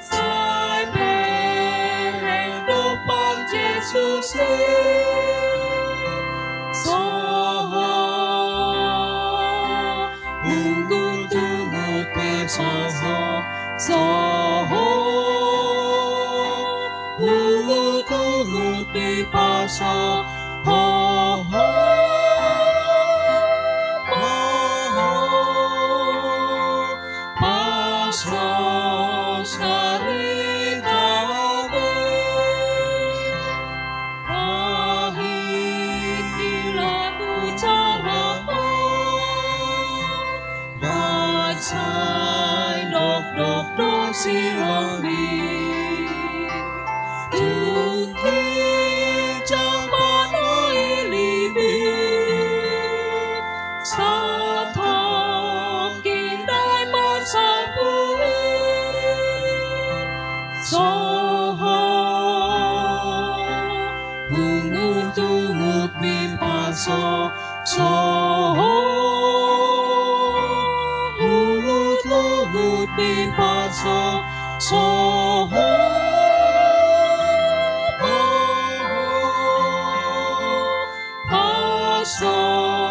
Sai bereng dompak Jesus i. Soho, hunduhut pe soho, soho, hunduhut dipasoho. Ho, ho, ho. Pasos saritami, tahi di lagu jalaho, baca Dokdok sirang i, tung ginjang panai libi, satongkin dai mansapuli. Soho, hungut-hungut pipaso. Soho, hungut-hungut pipaso. Soho, paso.